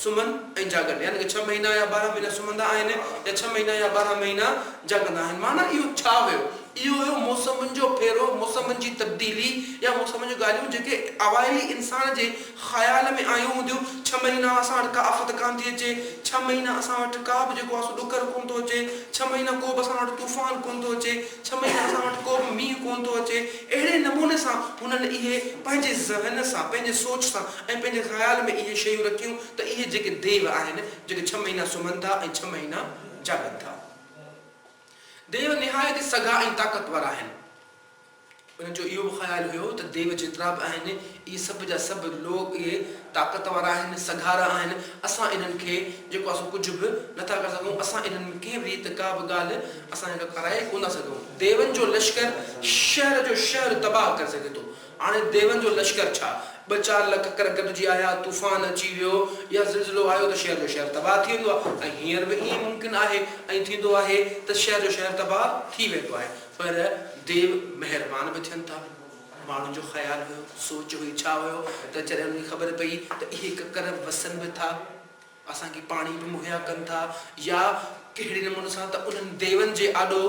سمهن ۽ جاڳن يعني ڪه ڇهه مهينا يا 12 مهينا سمهندا آهن يا ڇهه مهينا يا 12 مهينا جاڳندا آهن. معنيٰ اهو ڇا هيو؟ اهو هيو موسمن جو ڦيرو، موسمن جي تبديلي يا موسمن جون ڳالهيون جيڪي اوائلي انسان جي خيال ۾ آيون هونديون، ڇهه مهينا اسان وٽ ڪا آفت ڪانه ٿي اچي، ڇهه مهينا اسان وٽ ڪا به جيڪو آهي سو ڏڪر ڪونه ٿو اچي، ڇهه مهينا ڪو به اسان وٽ طوفان ڪونه ٿو اچي، ڇهه مهينا اسان وٽ ڪو به مينهن ڪونه ٿو اچي. اهڙي نموني سان هنن اهي پنهنجي ذهن سان، پنهنجي سوچ سان ۽ پنهنجي خيال ۾ اهي شيون رکيون ته اهي جيڪي ديو آهن، جيڪي ڇهه مهينا سمهن ٿا ۽ ڇهه مهينا جاڳن ٿا. ديو نهايت سگها ۽ طاقتور آهن. انهن جو اهو به خيال هيو ته ديو جيترا به آهن، اهي سڀ جا سڀ لوڪ اهي طاقت وارا آهن، سگهارا آهن، اسان انهن کي جيڪو آهي سو ڪجهه به نه ٿا ڪري سگهون، اسان انهن ۾ ڪنهن به ريت ڪا به ڳالهه اسان جيڪا ڪرائي ڪونه ٿا سگهون. ديون جو لشڪر شهر جو شهر تباهه ڪري سگهي ٿو. هاڻي ديون جو لشڪر ڇا، ٻه چار لک ڪڪر گڏجي آيا، طوفان اچي ويو يا زلزلو آيو ته شهر جو شهر تباهه ٿي ويندو آهي ۽ هينئر به ائين ممڪن آهي ۽ ٿيندو آهي ته شهر جو شهر تباهه ٿي ويندو آهي. پر ديو مهربان به ٿين ٿا. ماڻهن جو خيال هيو، سوچ هئي، ڇا هيو ته جڏهن انهن کي خبر پئي ته اهي ڪڪر وسن به ٿا، اسان کي پاڻي به مهيا ڪن ٿا يا ڪهڙي نموني سان ته انهن ديون جي آڏو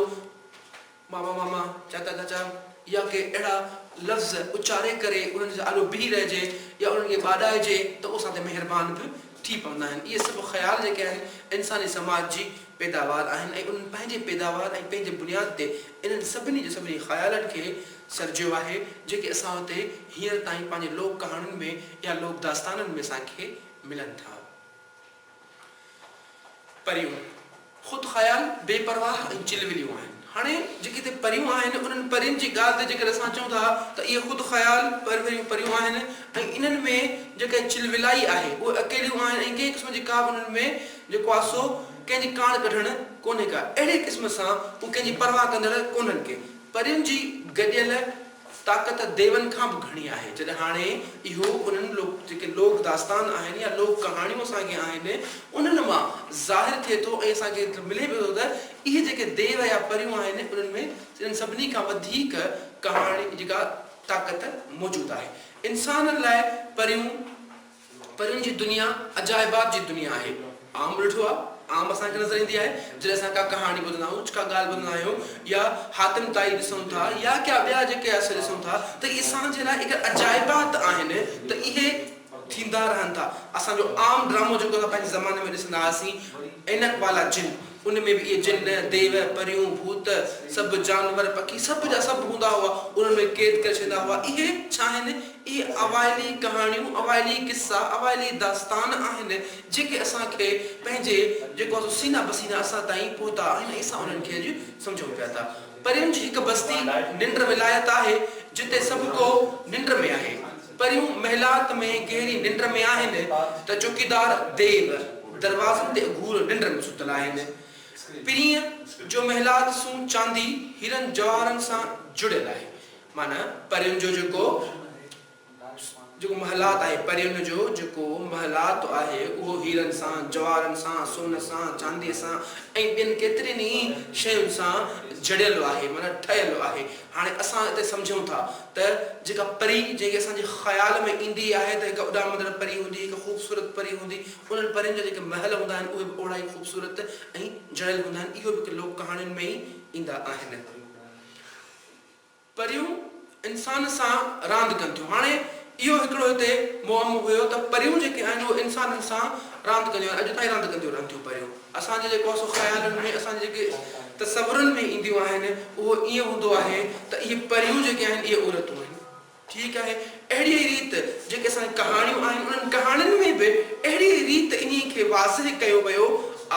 ماما ماما، چاچا چاچا يا ڪي اهڙا لفظ اچاري ڪري انهن جي آڏو بيهي رهجي يا انهن کي ٻاڏائجي ته اهي اسان تي مهربان به ٿي پوندا آهن. اهي سڀ خيال جيڪي آهن انساني سماج جي پيداوار آهن ۽ انهن پنهنجي پيداوار ۽ پنهنجي بنياد تي انهن سڀني جي سڀني خيالن کي سرجيو آهي جيڪي اسان وٽ هينئر تائين پنهنجي لوڪ ڪهاڻين ۾ يا لوڪ داستانن ۾ اسان کي ملن ٿا. پريون خود خيال، بي پرواهه ۽ چلوليون آهن. هاڻي جيڪي هتي پريون آهن، انهن پرين جي ڳالهه تي جيڪڏهن اسان چئون ٿا ته اهي خود خيال پروريون پريون آهن ۽ انهن ۾ جيڪا چلولائي آهي، اهي اڪيليون آهن ۽ ڪنهن قسم جي ڪا به انهن ۾ جيڪو آهي سو ڪنهن جي ڪاڻ ڪڍڻ ڪونهي ڪا. اهڙي قسم سان هو ڪنهن جي پرواهه ڪندڙ ڪونهن ڪي. پرين جي گڏيل. طاقت ديون کان به گهڻي آهي. جڏهن هاڻي اهو انهن لوڪ جيڪي لوڪ داستان آهن يا لوڪ ڪهاڻيون اسان کي آهن انهن مان ظاهر ٿئي ٿو ۽ اسان کي ملي به ٿو ته اهي جيڪي ديو يا پريون آهن انهن ۾ انهن سڀني کان وڌيڪ ڪهاڻي جيڪا طاقت موجود آهي. انسانن لاء پريون پرين جي دنيا عجائبات جي دنيا آهي. عام ڏٺو آهي، عام اسان کي نظر ايندي آهي، جڏهن اسان ڪا ڪهاڻي ٻڌندا آهيون، ڪا ڳالهه ٻڌندا آهيون يا حاتم طائي ڏسون ٿا يا ڪيا ٻيا جيڪي اسان ڏسون ٿا ته اهي اسان جي لاء هڪ عجائبات آهن ته اهي ٿيندا رهن ٿا. اسان جو عام ڊرامو جيڪو اسان پنهنجي زماني ۾ ڏسندا هئاسين عينڪ والا جن ان ۾ به اهي جن، ديو، پريون، ڀوت، سڀ جانور، پکي سڀ جا سڀ هوندا هئا، انهن ۾ قيد ڪري ڇڏيندا هئا. اهي ڇا آهن؟ اهي اوائلي ڪهاڻيون، اوائلي قصا، اوائلي داستان آهن، جيڪي اسان کي پنهنجي جيڪو آهي سو سينه بسينه اسان تائين پهتا آهن ۽ اسان انهن کي اڄ سمجهون پيا ٿا. پرين جي هڪ بستي ننڊ ولايت آهي، جتي سڀ ڪو ننڊ ۾ آهي. پريون محلات ۾ گهري ننڊ ۾ آهن ته چوڪيدار ديو دروازن تي اگهور ننڊ ۾ ستل آهن. پرينء جو محلات سون چاندي، هيرن جواهرن سان جڙيل آهي. معنيٰ پرين جو جيڪو جيڪو محلات آهي، پرين جو جيڪو محلات آهي، اهو هيرن سان، جواهرن سان، سون سان، چانديء سان ۽ ٻين ڪيترين ئي شين سان جڙيل آهي، معنيٰ ٺهيل آهي. هاڻي اسان هتي سمجهون ٿا ته جيڪا پري جيڪي اسان جي خيال ۾ ايندي آهي ته هڪ اڏامندڙ پري هوندي، هڪ خوبصورت پري هوندي، انهن پرين جا جيڪي محل هوندا آهن اهي به اوهڙا ئي خوبصورت ۽ جڙيل هوندا آهن، اهو به هڪ لوڪ ڪهاڻين ۾ ئي ايندا آهن. پريون انسان سان راند ڪن ٿيون. هاڻي اهو هڪڙو هتي معمو هيو ته پريون جيڪي آهن اهي انسانن سان راند ڪنديون آهن، اڄ تائين راند ڪنديون رهن ٿيون پريون. اسان جي جيڪو آهي سو خيالن ۾ اسان جي جيڪي تصورن ۾ اينديون آهن اهو ائين هوندو آهي ته اهي پريون جيڪي آهن اهي عورتون آهن. ٺيڪ آهي اهڙيء ئي ريت جيڪي اسان جون ڪهاڻيون آهن انهن ڪهاڻين ۾ به اهڙيء ئي ريت انهي کي واضح ڪيو ويو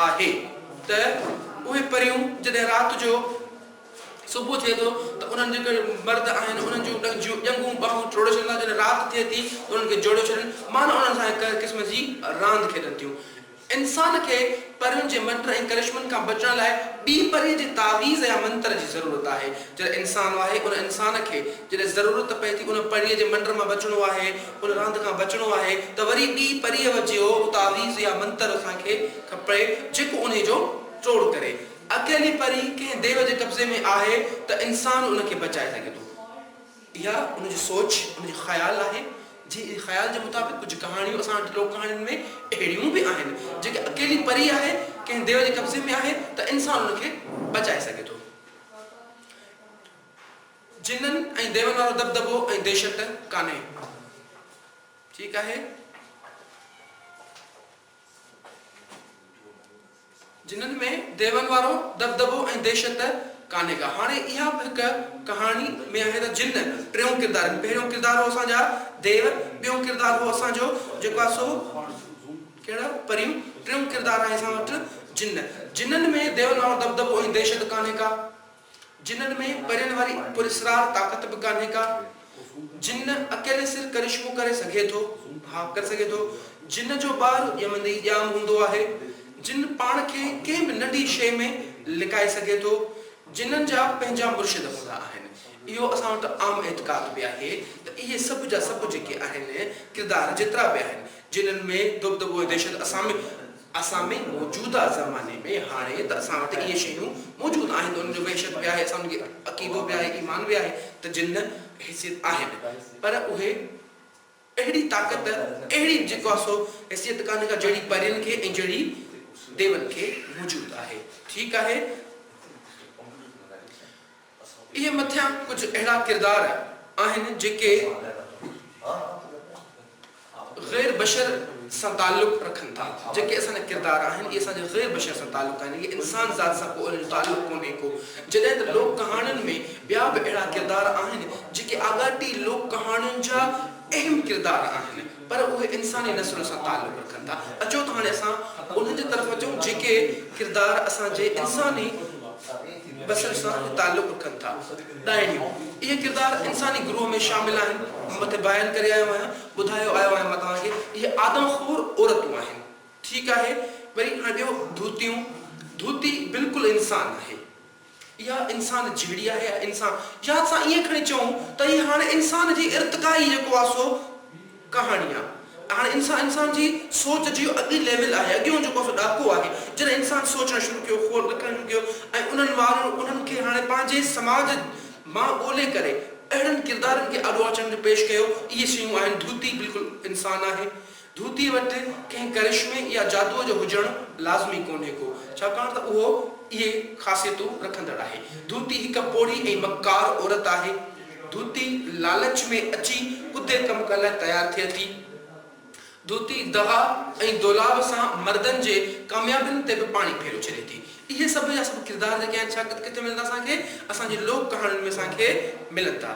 آهي ته اهي پريون جڏهن رات جو صبح ٿئي ٿو ته انهن جيڪي مرد آهن انهن جون ڄنگهون ٻانهون ٽوڙي ڇڏندا جڏهن رات ٿئي ٿي ته انهن کي جوڙيو ڇڏن معنيٰ انهن سان هڪ قسم جي راند کيڏن ٿيون. انسان کي پرين جي منٽر ۽ ڪرشمن کان بچڻ لاء ٻي پريء جي تعويذ يا منتر جي ضرورت آهي. جڏهن انسان آهي ان انسان کي جڏهن ضرورت پئي ٿي ان پريء جي منٽر مان بچڻو آهي ان راند کان بچڻو آهي ته وري ٻي پريء جو تعويذ يا منتر اسان کي کپي جيڪو انهي جو ٽوڙ ڪري. اڪيلي پري ڪنهن ديو جي قبضي ۾ آهي ته انسان ان کي بچائي سگهي ٿو. اها ان جي سوچ، ان جو خيال آهي، جنهن خيال جي مطابق ڪجهه ڪهاڻيون اسان وٽ لوڪ ڪهاڻين ۾ اهڙيون به آهن، جيڪي اڪيلي پري آهي، ڪنهن ديو جي قبضي ۾ آهي ته انسان ان کي بچائي سگهي ٿو. جنن ۽ ديون وارو دٻدٻو ۽ دهشت ڪانهي. ٺيڪ آهي. جنھن ۾ ديون وارو دٻدٻو ۽ دهشت ڪانهي ڪا. هاڻي اها به هڪ ڪهاڻي ۾ آهي ته جن ٽيون ڪردار آهن. پهريون ڪردار هو اسان جا ديو، ٻيون ڪردار هو اسان جو جيڪو آهي سو ڪهڙا پريون، ٽيون ڪردار آهي اسان وٽ جن. جنن ۾ ديون وارو دٻدٻو ۽ دهشت ڪانهي ڪا. جنن ۾ پرين واري پراسرار طاقت به ڪانهي ڪا. جن اڪيلي سر ڪرشمو ڪري سگهي ٿو؟ ها ڪري سگهي ٿو. جن جو ٻار ڄمندي ئي ڄام هوندو آهي. جن پاڻ کي ڪنهن به ننڍي شيء ۾ لڪائي سگهي ٿو. جنن جا پنهنجا مرشد هوندا آهن. اهو اسان وٽ عام اعتقاد به آهي ته اهي سڀ جا سڀ جيڪي آهن ڪردار جيترا به آهن جنن ۾ دٻدٻو ۽ دهشت اسان ۾ اسان ۾ موجوده زماني ۾ هاڻي ته اسان وٽ اهي شيون موجود آهن ته انهن جو وحشت به آهي، اسان کي عقيدو به آهي، ايمان به آهي ته جن حيثيت آهن پر اهي اهڙي طاقت اهڙي جيڪو آهي سو حيثيت ڪانهي ڪا جهڙي پرين کي ۽ جهڙي ديون کي موجود آهي. ٺيڪ آهي. اهي مٿيان ڪجهه اهڙا ڪردار آهن جيڪي غير بشر سان تعلق رکن ٿا. جيڪي اسان جا ڪردار آهن اهي اسان جي غير بشر سان تعلق آهن اهي انسان ذات سان ڪو انهن جو تعلق ڪونهي ڪو. جڏهن ته لوڪ ڪهاڻين ۾ ٻيا به اهڙا ڪردار آهن جيڪي آڳاٽي لوڪ ڪهاڻين جا اهم ڪردار آهن پر اهي انساني نسل سان تعلق رکن ٿا. اچو ته هاڻي اسان انهن جي طرف اچون جيڪي ڪردار اسان جي انساني بصر سان تعلق رکن ٿا. ڏائڻيون، اهي ڪردار انساني گروهه ۾ شامل آهن. مٿي بيان ڪري آيو آهيان، ٻڌايو آيو آهيان مان توهان کي، اهي آدم خور عورتون آهن. ٺيڪ آهي، وري هاڻي ٻيو ڌوتيون، ڌوتي بلڪل انسان آهي. اها انسان جهڙي آهي يا انسان يا اسان ائين کڻي چئون ته هي هاڻي انسان جي ارتقائي جيڪو آهي سو ڪهاڻي آهي. هاڻي انسان انسان جي سوچ جي اڳي ليول آهي اڳيون جيڪو آهي سو ڏاڪو آهي جڏهن انسان سوچڻ شروع ڪيو خور لکڻ شروع ڪيو ۽ انهن وارن انهن کي هاڻي پنهنجي سماج مان ڳولي ڪري اهڙن ڪردارن کي آڏو اچڻ جو پيش ڪيو اهي شيون آهن ڌوتي بلڪل انسان آهي ڌوتيء وٽ ڪنهن ڪرشمي يا جادوء جو هجڻ لازمي ڪونهي ڪو، ڇاڪاڻ ته اهو اهي خاصيتون رکندڙ آهي. ڌوتي هڪ پوڙهي ۽ مڪار عورت آهي. ڌوتي لالچ ۾ اچي ڪڌي ڪم ڪرڻ لاء تيار ٿئي ٿي. ڌوتي دغا ۽ دولاب سان مردن جي ڪاميابين تي به پاڻي ڦيري ڇڏي ٿي. اهي سڀ جا سڀ ڪردار جيڪي آهن ڇا ڪٿي ملن ٿا اسان کي؟ اسان جي لوڪ ڪهاڻين ۾ اسان کي ملن ٿا.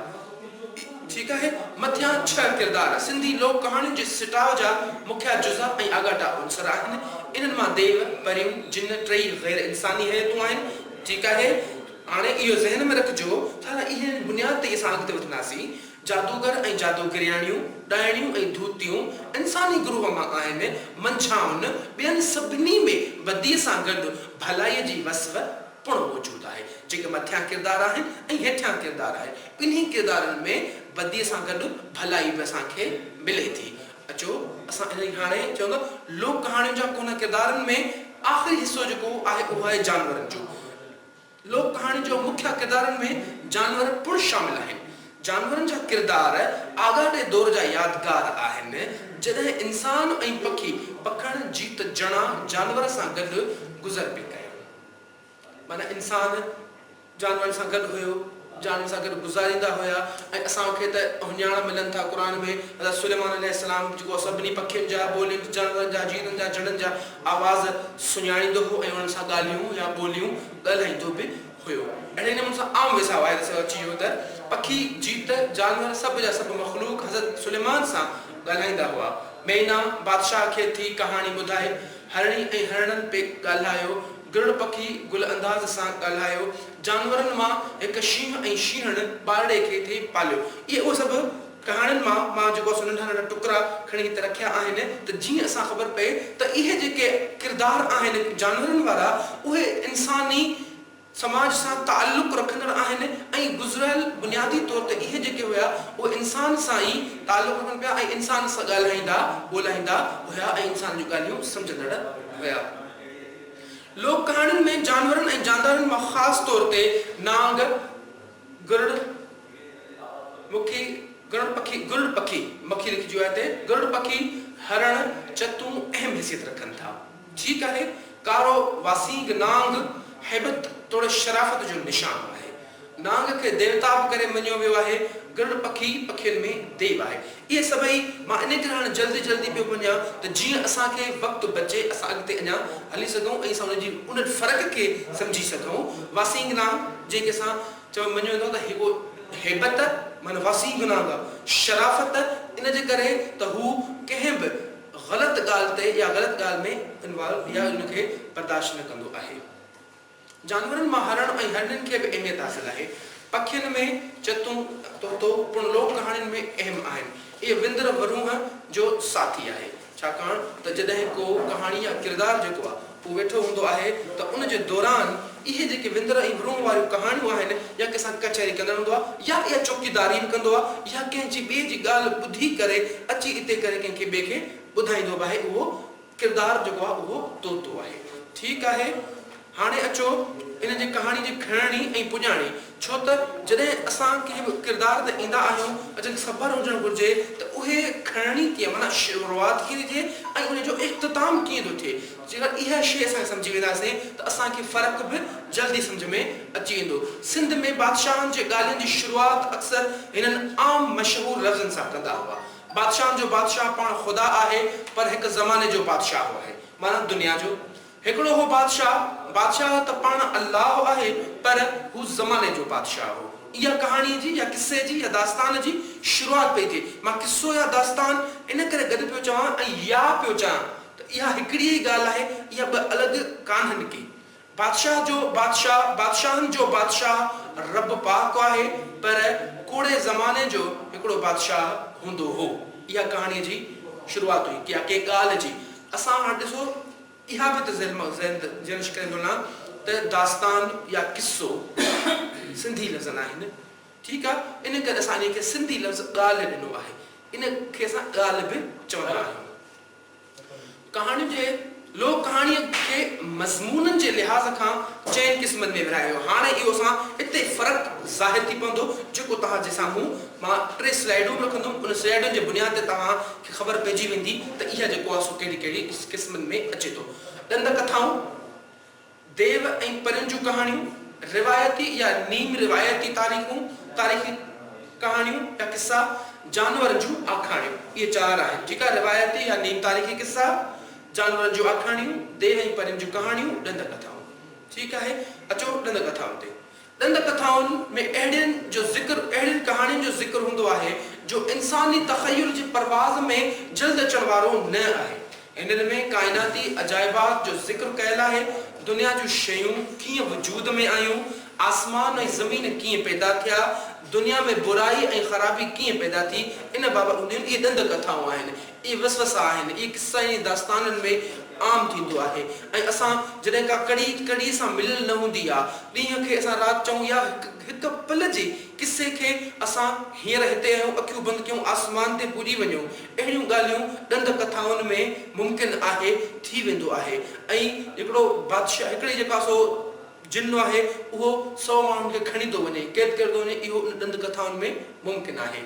ٺيڪ آهي. مٿيان ڇهه ڪردار سنڌي لوڪ ڪهاڻين جي سٽاء جا مکيه جزا ۽ آڳاٽا عنصر آهن. انهن مان ديو، پريون، جن ٽئي غير انساني هيئتون آهن. ٺيڪ آهي. هاڻي اهو ذهن ۾ رکجو ته انهن بنياد تي ئي اسان اڳتي وڌنداسين. جادوگر ۽ جادوگرياڻيون، ڏائڻيون ۽ ڌوتيون انساني گروهه مان آهن، منجهائن ٻين سڀني ۾ بديء سان گڏ ڀلائيء جي وصف پڻ موجود آهي. جيڪي مٿيان ڪردار آهن ۽ هيٺيان ڪردار آهن، ٻنهي ڪردارن ۾ بديء سان گڏ ڀلائي به اسان کي ملي ٿي. اچو اسان انهي هاڻي چون ته لوڪ ڪهاڻين جا ڪونه ڪردارن ۾ آخري حصو جيڪو آهي اهو آهي جانورن جو. لوڪ ڪهاڻين جو مکيه ڪردارن ۾ جانور پڻ شامل آهن. جانورن جا ڪردار آڳاٽي دور جا يادگار آهن، جڏهن انسان ۽ پکي، پکڻ، جيت، جڻا، جانور سان گڏ گذر پئي ڪيا. معنيٰ انسان جانورن سان گڏ هيو، جانورن سان گڏ گذاريندا هيا ۽ اسان کي ته اهڃاڻ ملن ٿا قرآن ۾ حضرت سليمان عليه السلام جيڪو سڀني پکين جا، ٻولين، جانورن جا، جيتن جا، جڻن جا آواز سڃاڻيندو هو ۽ انهن سان ڳالهيون يا ٻوليون ڳالهائيندو به هيو. اهڙي نموني سان عام ويساهه آهي ته اچي ويو ته پکي، جيت، جانور سڀ جا سڀ مخلوق حضرت سليمان سان ڳالهائيندا هئا. مينا بادشاهه کي ٿي ڪهاڻي ٻڌائي، هرڻي ۽ هرڻن پئي ڳالهايو، گرڙ پکي گل انداز سان ڳالهايو، جانورن مان هڪ شينهن ۽ شينهڻ ٻارڙي کي ٿي پاليو. اهي اهي سڀ ڪهاڻين مان مان جيڪو سو ننڍا ننڍا ٽڪرا کڻي هتي رکيا آهن ته جيئن اسان خبر پئي ته اهي جيڪي ڪردار آهن جانورن وارا اهي انساني سماج سان تعلق رکندڙ آهن ۽ گذريل بنيادي طور تي اهي جيڪي هيا اهي انسان سان ئي تعلق رکن پيا ۽ انسان سان ڳالهائيندا ٻولهائيندا هيا ۽ انسان جون ڳالهيون سمجهندڙ هيا. لوڪ ڪهاڻين ۾ جانورن ۽ جاندارن مان خاص طور تي نانگ، گرڙ، مکي، گرڙ پکي، گرڙ پکي، مکي لکجي ويو آهي هتي، گرڙ پکي، هرڻ، چتون اهم حيثيت رکن ٿا. ٺيڪ آهي، ڪارو واسينگ نانگ هيبت توڙي شرافت جو نشان آهي. نانگ کي ديوتا به ڪري مڃيو ويو آهي. گرڙ پکي پکين ۾ ديو آهي. اهي سڀئي مان انهي ڪري هاڻي جلدي جلدي پيو وڃان ته جيئن اسان کي وقت بچي اسان اڳتي اڃا هلي سگهون ۽ اسان انهن جي انهن فرق کي سمجهي سگهون. واسينگ نانگ جنهن کي اسان چئو مڃيو ويندو آهي ته هي ڪو هيبت معنيٰ واسينگ نانگ آهي شرافت ان جي ڪري ته هو ڪنهن به غلط ڳالهه تي يا غلط ڳالهه ۾ انوالو يا ان کي برداشت نه ڪندو آهي. جانورن مان هرڻ ۽ هرڻين کي به اهميت حاصل آهي. پکين ۾ چتون، طوطو، پڻ لوڪ ڪهاڻين ۾ اهم آهن. اهي وندر ورونهه جو ساٿي آهي. ڇاڪاڻ ته جڏهن ڪو ڪهاڻي يا ڪردار جيڪو آهي اهو ويٺو هوندو آهي ته ان جي دوران اهي جيڪي وندر ۽ ورونهه واريون ڪهاڻيون آهن يا ڪنهن سان ڪچهري ڪندڙ هوندو آهي يا اها چوڪيداري به ڪندو آهي يا ڪنهن جي ٻئي جي ڳالهه ٻڌي ڪري اچي اتي ڪري ڪنهن کي ٻئي کي ٻڌائيندو به آهي اهو ڪردار جيڪو آهي اهو طوطو آهي. ٺيڪ آهي هاڻي اچو ان جي ڪهاڻي جي کڻڻي ۽ پڄاڻي ڇو ته جڏهن اسان ڪنهن به ڪردار تي ايندا آهيون اسان کي صبر هجڻ گهرجي ته اهي کڻڻي ڪيئن معنيٰ شروعات ڪيئن ٿي ٿئي ۽ ان جو اختتام ڪيئن ٿو ٿئي جيڪر اها شيء اسان سمجهي وينداسين ته اسان کي فرق به جلدي سمجهه ۾ اچي ويندو. سنڌ ۾ بادشاهن جي ڳالهين جي شروعات اڪثر هنن عام مشهور لفظن سان ڪندا هئا. بادشاهن جو بادشاهه پاڻ خدا آهي پر هڪ زماني جو بادشاهه آهي معنيٰ دنيا جو. هڪڙو هو بادشاهه، بادشاهه ته پاڻ الله آهي پر هو زماني جو بادشاهه هو. اها ڪهاڻيء جي يا قصي جي يا داستان جي شروعات پئي ٿئي. مان قصو يا داستان ان ڪري گڏ پيو چوان ۽ يا پيو چاهيان ته اها هڪڙي ئي ڳالهه آهي، اها ٻه الڳ ڪانهن ڪي. بادشاهه جو بادشاهه، بادشاهن جو بادشاهه رب پاڪ آهي، پر ڪوڙي زماني جو هڪڙو بادشاهه هوندو هو. اها ڪهاڻيء جي شروعات هئي يا ڪنهن ڳالهه جي. اسان هاڻ ڏسو اها به ته ذهن ذهن شڪري ٿو نه ته ته داستان يا قصو سنڌي لفظ ناهن. ٺيڪ آ، ان ڪري اسان انهي کي سنڌي لفظ ڳالهه ڏنو آهي. ان کي اسان ڳالهه به چوندا آهيون. ڪهاڻين جي لوڪ ڪهاڻيء کي مضمونن جي لحاظ کان چئن قسمن ۾ ورهايو ويو. هاڻي اهو اسان اتي فرق ظاهر ٿي پوندو جيڪو توهان جي سامهون مان ٽي سلائيڊون به رکندم ان سلائيڊن جي بنياد تي توهان کي خبر پئجي ويندي ته اها جيڪو آهي سو ڪهڙي ڪهڙي قسمن ۾ اچي ٿو. ڏند ڪٿائون. ديو ۽ پرين جون ڪهاڻيون، روايتي يا نيم روايتي تاريخون، تاريخي ڪهاڻيون يا قصا، جانورن جون آکاڻيون. اهي چار آهن، ٺيڪ آهي، روايتي يا نيم تاريخي قصا، جانورن جون آکاڻيون، ديو ۽ پرين جون ڪهاڻيون، ڏند ڪٿائون. ٺيڪ آهي، اچو ڏند ڪٿائن تي. ڏند ڪٿائن ۾ اهڙين جو ذڪر اهڙين ڪهاڻين جو ذڪر هوندو آهي جو انساني تخيل جي پرواز ۾ جلد اچڻ وارو نه آهي. هنن ۾ ڪائناتي عجائبات جو ذڪر ڪيل آهي، دنيا جون شيون ڪيئن وجود ۾ آيون، آسمان ۽ زمين ڪيئن پيدا ٿيا، دنيا ۾ برائي ۽ خرابي ڪيئن پيدا ٿي، ان بابت هونديون آهن. اهي ڏند ڪٿائون آهن. اهي وسوسا آهن، اهي قصا ۽ داستانن ۾ عام ٿيندو آهي ۽ اسان جڏهن ڪا ڪڙي ڪڙي سان مليل نه هوندي آ، ڏينهن کي اسان رات چئون يا هڪ هڪ پل جي قصي کي اسان هينئر هتي آهيون اکيون بند ڪيون آسمان تي پڄي وڃون، اهڙيون ڳالهيون ڏند ڪٿائن ۾ ممڪن آهي ٿي ويندو آهي ۽ هڪڙو بادشاهه هڪڙي جيڪا سو جن آهي اهو سئو ماڻهن کي کڻي ٿو وڃي قيد ڪري ٿو وڃي اهو ان ڏند ڪٿائن ۾ ممڪن آهي.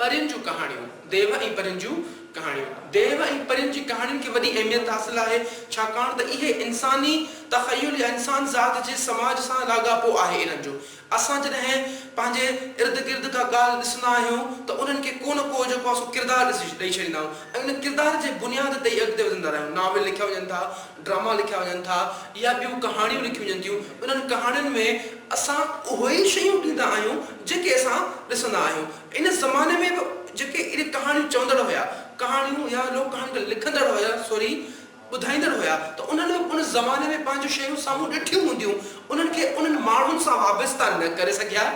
پرين جون ڪهاڻيون، ديو ۽ پرين جون ڪهاڻيون، ديو ۽ پرين جي ڪهاڻين کي وڏي اهميت حاصل آهي، ڇاڪاڻ ته اهي انساني تخيل يا انسان ذات جي سماج سان لاڳاپو آهي انهن جو. اسان جڏهن پنهنجي ارد گرد ڪا ڳالهه ڏسندا آهيون ته انهن کي ڪو نه ڪو جيڪو آهي سو ڪردار ڏسي ڏئي ڇڏيندا آهيون ۽ ان ڪردار جي بنياد تي ئي اڳتي وڌندا رهيا آهيون. ناول لکيا وڃن ٿا، ڊراما لکيا وڃن ٿا يا ٻيون ڪهاڻيون لکيون وڃن ٿيون، انهن ڪهاڻين ۾ اسان اهي ئي شيون ڏيندا آهيون جيڪي اسان ڏسندا آهيون. ان زماني ۾ به جيڪي اهي ڪهاڻيون چوندڙ هيا، ڪهاڻيون يا لوڪ ڪهاڻين کي لکندڙ هيا سوري ٻڌائيندڙ هيا ته انهن به ان زماني ۾ پنهنجون شيون سامهون ڏٺيون هونديون، انهن کي انهن ماڻهن سان وابسته نه ڪري سگهيا.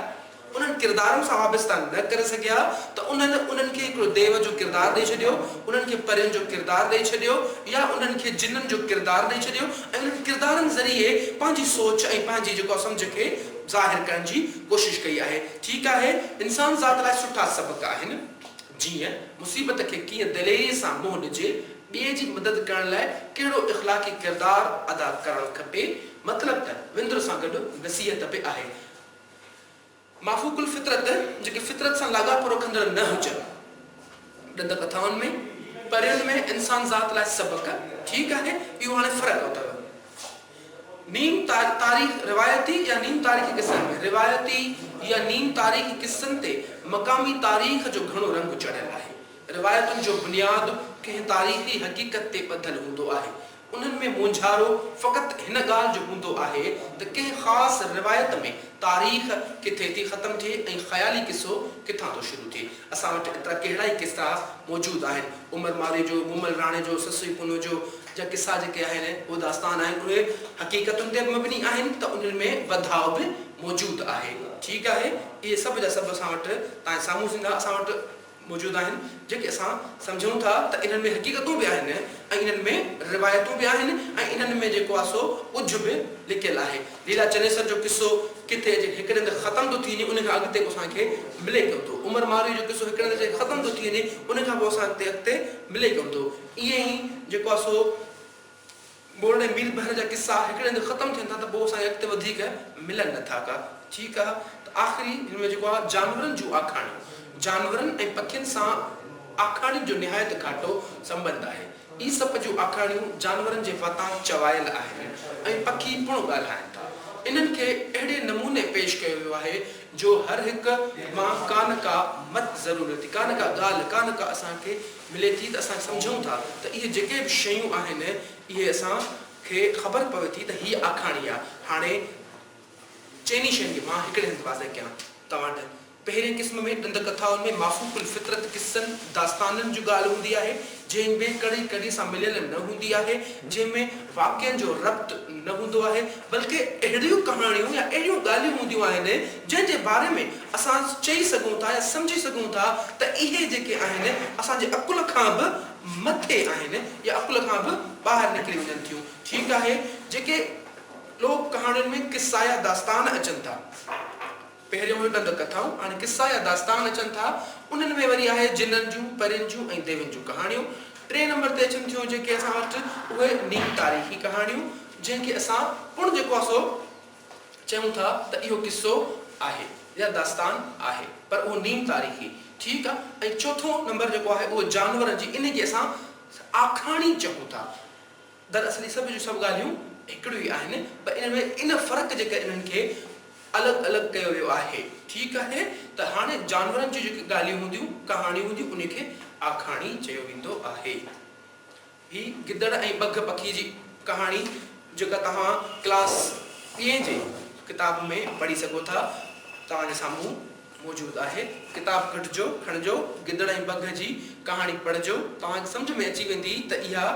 انهن ڪردارن سان وابسته نه ڪري سگهيا ته انهن انهن کي هڪڙو ديو جو ڪردار ڏئي ڇڏيو، انهن کي پرين جو ڪردار ڏئي ڇڏيو يا انهن کي جنن جو ڪردار ڏئي ڇڏيو ۽ انهن ڪردارن ذريعي پنهنجي سوچ ۽ پنهنجي جيڪو آهي سمجهه کي ظاهر ڪرڻ جي ڪوشش ڪئي آهي. ٺيڪ آهي انسان ذات لاء سٺا سبق آهن جيئن مصيبت کي ڪيئن دليري سان منهن ڏجي، ٻئي جي مدد ڪرڻ لاء ڪهڙو اخلاقي ڪردار ادا ڪرڻ کپي، مطلب ته وندر سان گڏ نصيحت به آهي. مافوق الفطرت، جيڪي فطرت سان لاڳاپو رکندڙ نه هجن. ڏند ڪٿائن ۾، پرين ۾ انسان ذات لاء سبق، ٺيڪ آهي، اهو هاڻي فرق اٿو. نيم تاريخ، روايتي يا نيم تاريخي قصن ۾، روايتي يا نيم تاريخي قصن تي مقامي تاريخ جو گهڻو رنگ چڙهيل آهي. روايتن جو بنياد ڪنهن تاريخي حقيقت تي ٻڌل هوندو آهي. انهن ۾ مونجهارو فقط هن ڳالهه جو هوندو آهي ته ڪنهن خاص روايت ۾ تاريخ ڪٿي ٿي ختم ٿئي ۽ خيالي قصو ڪٿان ٿو شروع ٿئي. اسان وٽ ايترا ڪهڙا ئي قصا موجود آهن. عمر مارئي جو، مومل راڻي جو، سسئي پنهون جو جا قصا جيڪي آهن اهي داستان آهن اهي حقيقتن تي به مبني آهن ته انهن ۾ وڌاء به موجود آهي. ٺيڪ آهي اهي سڀ جا سڀ اسان وٽ تان جي سامهون ٿيندا اسان وٽ موجود آهن، جيڪي اسان سمجهون ٿا ته انهن ۾ حقيقتون به آهن ۽ انهن ۾ روايتون به آهن ۽ انهن ۾ جيڪو آهي سو ڳجهه به لڪيل آهي. ليلا چنيسر جو قصو ڪٿي اچي هڪڙي هنڌ ختم ٿو ٿي وڃي ان کان اڳتي اسان کي ملي ڪونه ٿو. عمر ماروي جو قصو هڪڙي هنڌ اچي ختم ٿو ٿي وڃي ان کان پوء اسان اڳتي اڳتي ملي ڪونه ٿو. ائين ئي جيڪو آهي سو ٻوڙ ۽ مير بحر جا قصا هڪڙي هنڌ ختم ٿين ٿا ته پوء اسان کي اڳتي وڌيڪ ملن نه ٿا ڪا ٺيڪ آ ته آخري هن ۾ جيڪو آ جانورن جون آکاڻيون جانورن ۽ پکين سان آکاڻين جو نهايت گهاٽو سنٻنڌ آهي. ايسپ جون آکاڻيون جانورن جي واتان چوايل آهن ۽ پکي پڻ ڳالهائن ٿا. انهن کي اهڙي نموني پيش ڪيو ويو آهي جو هر هڪ مان ڪا نه ڪا مت ضرور ملي ٿي، ڪا نه ڪا ڳالهه، ڪا نه ڪا اسان کي ملي ٿي ته اسان سمجهون ٿا ته اهي جيڪي به شيون آهن اهي اسان کي خبر پوي ٿي ته هيء آکاڻي آهي. هاڻي چئني شين کي مان هڪڙي هنڌ واضح ڪيان توهان وٽ. پهرين قسم ۾ ڏند ڪٿائن ۾ مافوق الفطرت قصن، داستانن جون ڳالهه هوندي آهي، جنهن ۾ ڪڙي ڪڙي سان مليل نه هوندي آهي، جنهن ۾ واقعن جو ربط نه هوندو آهي، بلڪه اهڙيون ڪهاڻيون يا اهڙيون ڳالهيون هونديون آهن، جنهن جي باري ۾ اسان چئي سگهون ٿا يا سمجهي سگهون ٿا ته اهي جيڪي آهن اسان جي عقل کان به مٿي آهن يا عقل کان به ٻاهر نڪري وڃن ٿيون. ٺيڪ آهي، جيڪي. لوڪ ڪهاڻين ۾ قصا يا داستان اچن ٿا. پهريون هيو ڏند ڪٿائون، هاڻي قصا يا داستان اچن ٿا. انهن ۾ وري آهي جنن جون، پرين جون ۽ ديون جون ڪهاڻيون. ٽئين نمبر تي اچن ٿيون جيڪي اسان وٽ اهي نيم تاريخي ڪهاڻيون، جنهن کي اسان پڻ جيڪو آهي سو چئون ٿا ته اهو قصو آهي يا داستان آهي پر اهو نيم تاريخي، ٺيڪ آهي، ۽ چوٿون نمبر جيڪو آهي اهو جانورن جي، انهي کي اسان آکاڻي چئون ٿا. دراصل هي سڀ جون سڀ ڳالهيون هڪڙيون ئي آهن پر انهن ۾ ان فرق جي ڪري انهن کي الڳ الڳ ڪيو ويو آهي. ٺيڪ آهي ته هاڻي جانورن جون جيڪي ڳالهيون هونديون، ڪهاڻيون هونديون انهي کي آکاڻي چيو ويندو آهي. هي گدڙ ۽ ٻگهه پکي جي ڪهاڻي جيڪا توهان ڪلاس ٻئين جي ڪتاب ۾ پڙهي سگهو ٿا توهان جي سامهون موجود آهي. ڪتاب ڪڍجو، کڻجو، گدڙ ۽ ٻگهه جي ڪهاڻي پڙهجو، توهان کي سمجهه ۾ اچي ويندي ته اها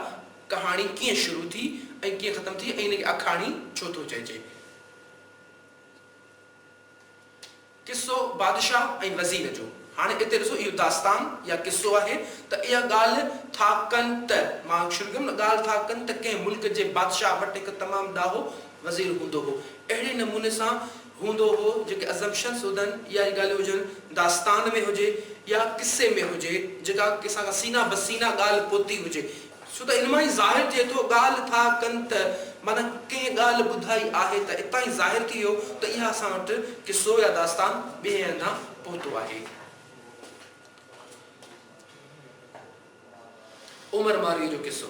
ڪهاڻي ڪيئن شروع ٿي ۽ ڪيئن ختم ٿي ۽ ان کي آکاڻي ڇو ٿو چئجي. قصو بادشاهه ۽ وزير جو. هاڻي اتي ڏسو اهو داستان يا قصو آهي ته اها ڳالهه ٿا ڪن ته، مان شروع ڪيم نه، ڳالهه ٿا ڪن ته ڪنهن ملڪ جي بادشاهه وٽ هڪ تمام ڏاهو وزير هوندو هو. اهڙي نموني سان هوندو هو جيڪي Assumptions هجن يا اهي ڳالهيون هجن داستان ۾ هجي يا قصي ۾ هجي جيڪا ڪنهن سان سينه بسينه ڳالهه پهتي هجي ڇو ته ان مان ئي ظاهر ٿئي ٿو ڳالهه ٿا ڪن ته معنيٰ ڪنهن ڳالهه ٻڌائي آهي ته اتان ئي ظاهر ٿي ويو ته اها اسان وٽ قصو يا داستان ٻئي هنڌان پهتو آهي. عمر مارويء جو قصو.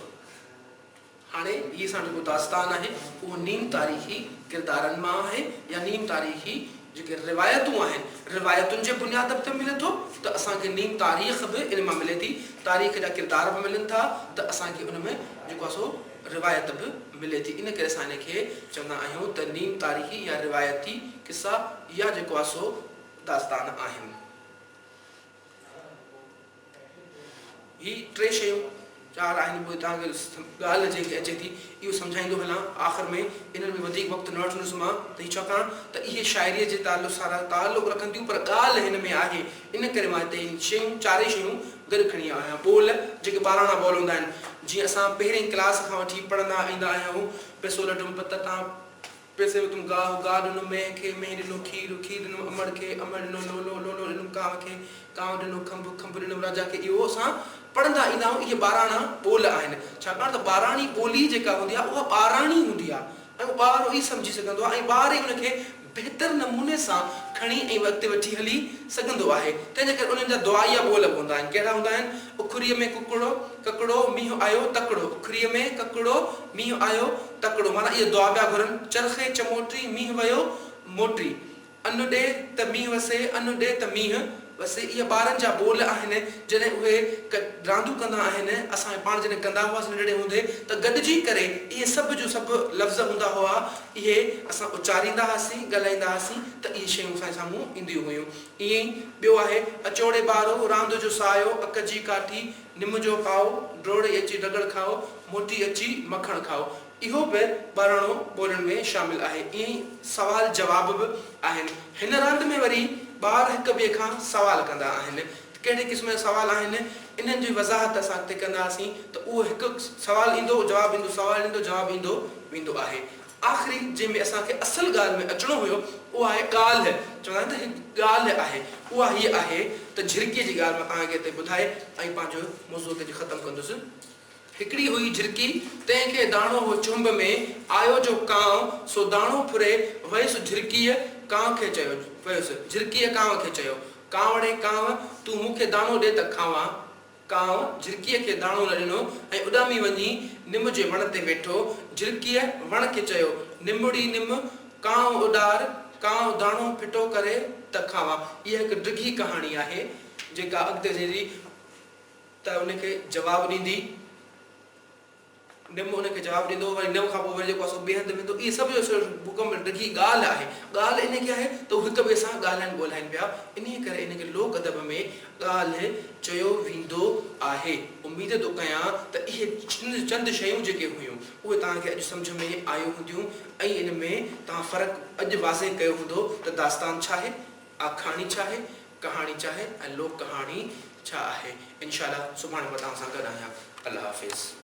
هاڻي هي اسان جو جيڪو داستان آهي اهو نيم تاريخي ڪردارن مان آهي يا نيم تاريخي جيڪي روايتون آهن روايتن جي بنياد تي ملي ٿو ته اسان کي نيم تاريخ به ان مان ملي ٿي تاريخ جا ڪردار به ملن ٿا ته اسان کي ان ۾ جيڪو آهي سو روايت به ملي ٿي ان ڪري اسان ان کي چوندا آهيون ته نيم تاريخي يا روايتي قصا يا جيڪو آهي سو داستان آهن. هي ٽي شيون چار آهن پوء توهان کي ڳالهه جيڪي اچي ٿي اهو سمجهائيندو هلان آخر ۾ انهن ۾ وڌيڪ وقت نه وٺندس مان ته هي ڇاڪاڻ ته اهي شاعريء جي تعلق سان تعلق رکن ٿيون پر ڳالهه هن ۾ آهي ان ڪري مان هتي هي شيون چارئي شيون گڏ کڻي آيو آهيان ٻول جيڪي ٻاراڻا ٻول هوندا آهن جيئن اسان پهرين ڪلاس کان وٺي پڙهندا ايندا آهيون پئسو لڍم پت تان پئسي وتم گاهه، گاهه ڏنم مينهن کي، مينهن ڏنو کير، کير ڏنم امڙ کي، امڙ ڏنو لولو، لولو ڏنم ڪانء کي، ڪانء ڏنو کنڀ، کنڀ ڏنم راجا کي اهو اسان پڙهندا ايندا آهيون، اهي ٻاراڻا ٻول آهن، ڇاڪاڻ ته ٻاراڻي ٻولي جيڪا هوندي آهي اها ٻاراڻي هوندي آهي ۽ اهو ٻار ئي سمجهي سگهندو آهي ۽ ٻار ئي ان کي بهتر نموني سان کڻي ۽ اڳتي وٺي هلي سگهندو آهي، تنهن جي ڪري انهن جا دعائيه ٻول به هوندا آهن، ڪهڙا هوندا آهن؟ اکريء ۾ ڪڪڙو، ڪڪڙو، مينهن آيو تڪڙو، اکريء ۾ ڪڪڙو، مينهن آيو تڪڙو، معنيٰ اهي دعا پيا گهرن، چرخي چموٽي، مينهن ويو موٽي، ان ڏي ته مينهن وسي، ان ڏي ته مينهن وسي، اهي ٻارن جا ٻول آهن، جڏهن اهي راندون ڪندا آهن، اسان پاڻ جڏهن ڪندا هئاسين ننڍڙي هوندي ته گڏجي ڪري اهي سڀ جون سڀ لفظ هوندا هئا، اهي اسان اچاريندا هئاسين، ڳالهائيندا هئاسين ته اهي شيون اسان جي سامهون اينديون هيون. ائين ئي ٻيو آهي، اچوڙي ٻارو، راند جو سايو، اڪ جي ڪاٺي، نم جو پائو، ڊوڙي اچي ڊڳڙ کائو، موٽي اچي مکڻ کائو. اهو به ٻاراڻو ٻولن ۾ شامل آهي. ائين ئي سوال جواب به آهن. هن راند ۾ وري ٻار هڪ ٻئي کان سوال ڪندا آهن. ڪهڙي قسم جا سوال آهن، انهن جي وضاحت اسان اڳتي ڪنداسين ته اهو هڪ سوال ايندو، جواب ايندو، سوال ايندو، جواب ايندو ويندو آهي. آخري جنهن ۾ اسان کي اصل ڳالهه ۾ اچڻو هيو اها آهي ڳالهه، چوندا آهن ته هڪ ڳالهه آهي، اها هيء آهي ته جهرڪيء جي ڳالهه مان توهان کي هتي ٻڌائي ۽ پنهنجو موضوع اڳتي ختم ڪندس. هڪڙي هئي جهرڪي، تنهن کي داڻو هو چهنب ۾، آيو جو ڪانء، سو داڻو ڦري ويس جهرڪيء ڪانء کي چيو، ويس، جهرڪيء ڪانء کي چيو، ڪانوڙي ڪانء، تون مون کي داڻو ڏي ته کاوان. ڪانء جهرڪيء کي داڻو نه ڏنو ۽ اڏامي وڃي نم جي وڻ تي ويٺو. جهرڪيء وڻ کي چيو، نمڙي نم، ڪانء اڏار، ڪانء داڻو ڦٽو ڪري ته کاوان. اها هڪ ڊگهي ڪهاڻي آهي، جيڪا اڳتي وڃي ته ان کي جواب ڏيندي. نم ان کي جواب ڏيندو، وري نم کان پوء وري جيڪو آهي سو ٻئي هنڌ ويندو. اهي سڀ جو سڀ مڪمل ڊگهي ڳالهه آهي. ڳالهه انهيء کي آهي ته هو هڪ ٻئي سان ڳالهائين ٻولهائين پيا. انهيء ڪري ان کي لوڪ ادب ۾ ڳالهه چيو ويندو آهي. اميد ٿو ڪيان ته اهي چند شيون جيڪي هيون، اهي توهان کي اڄ سمجهه ۾ آيون هونديون ۽ ان ۾ توهان فرق اڄ واضح ڪيو هوندو ته داستان ڇا آهي، آکاڻي ڇا آهي، ڪهاڻي ڇا آهي ۽ لوڪ ڪهاڻي ڇا آهي. انشاء الله سڀاڻي مان توهان سان گڏ آهيان. الله حافظ.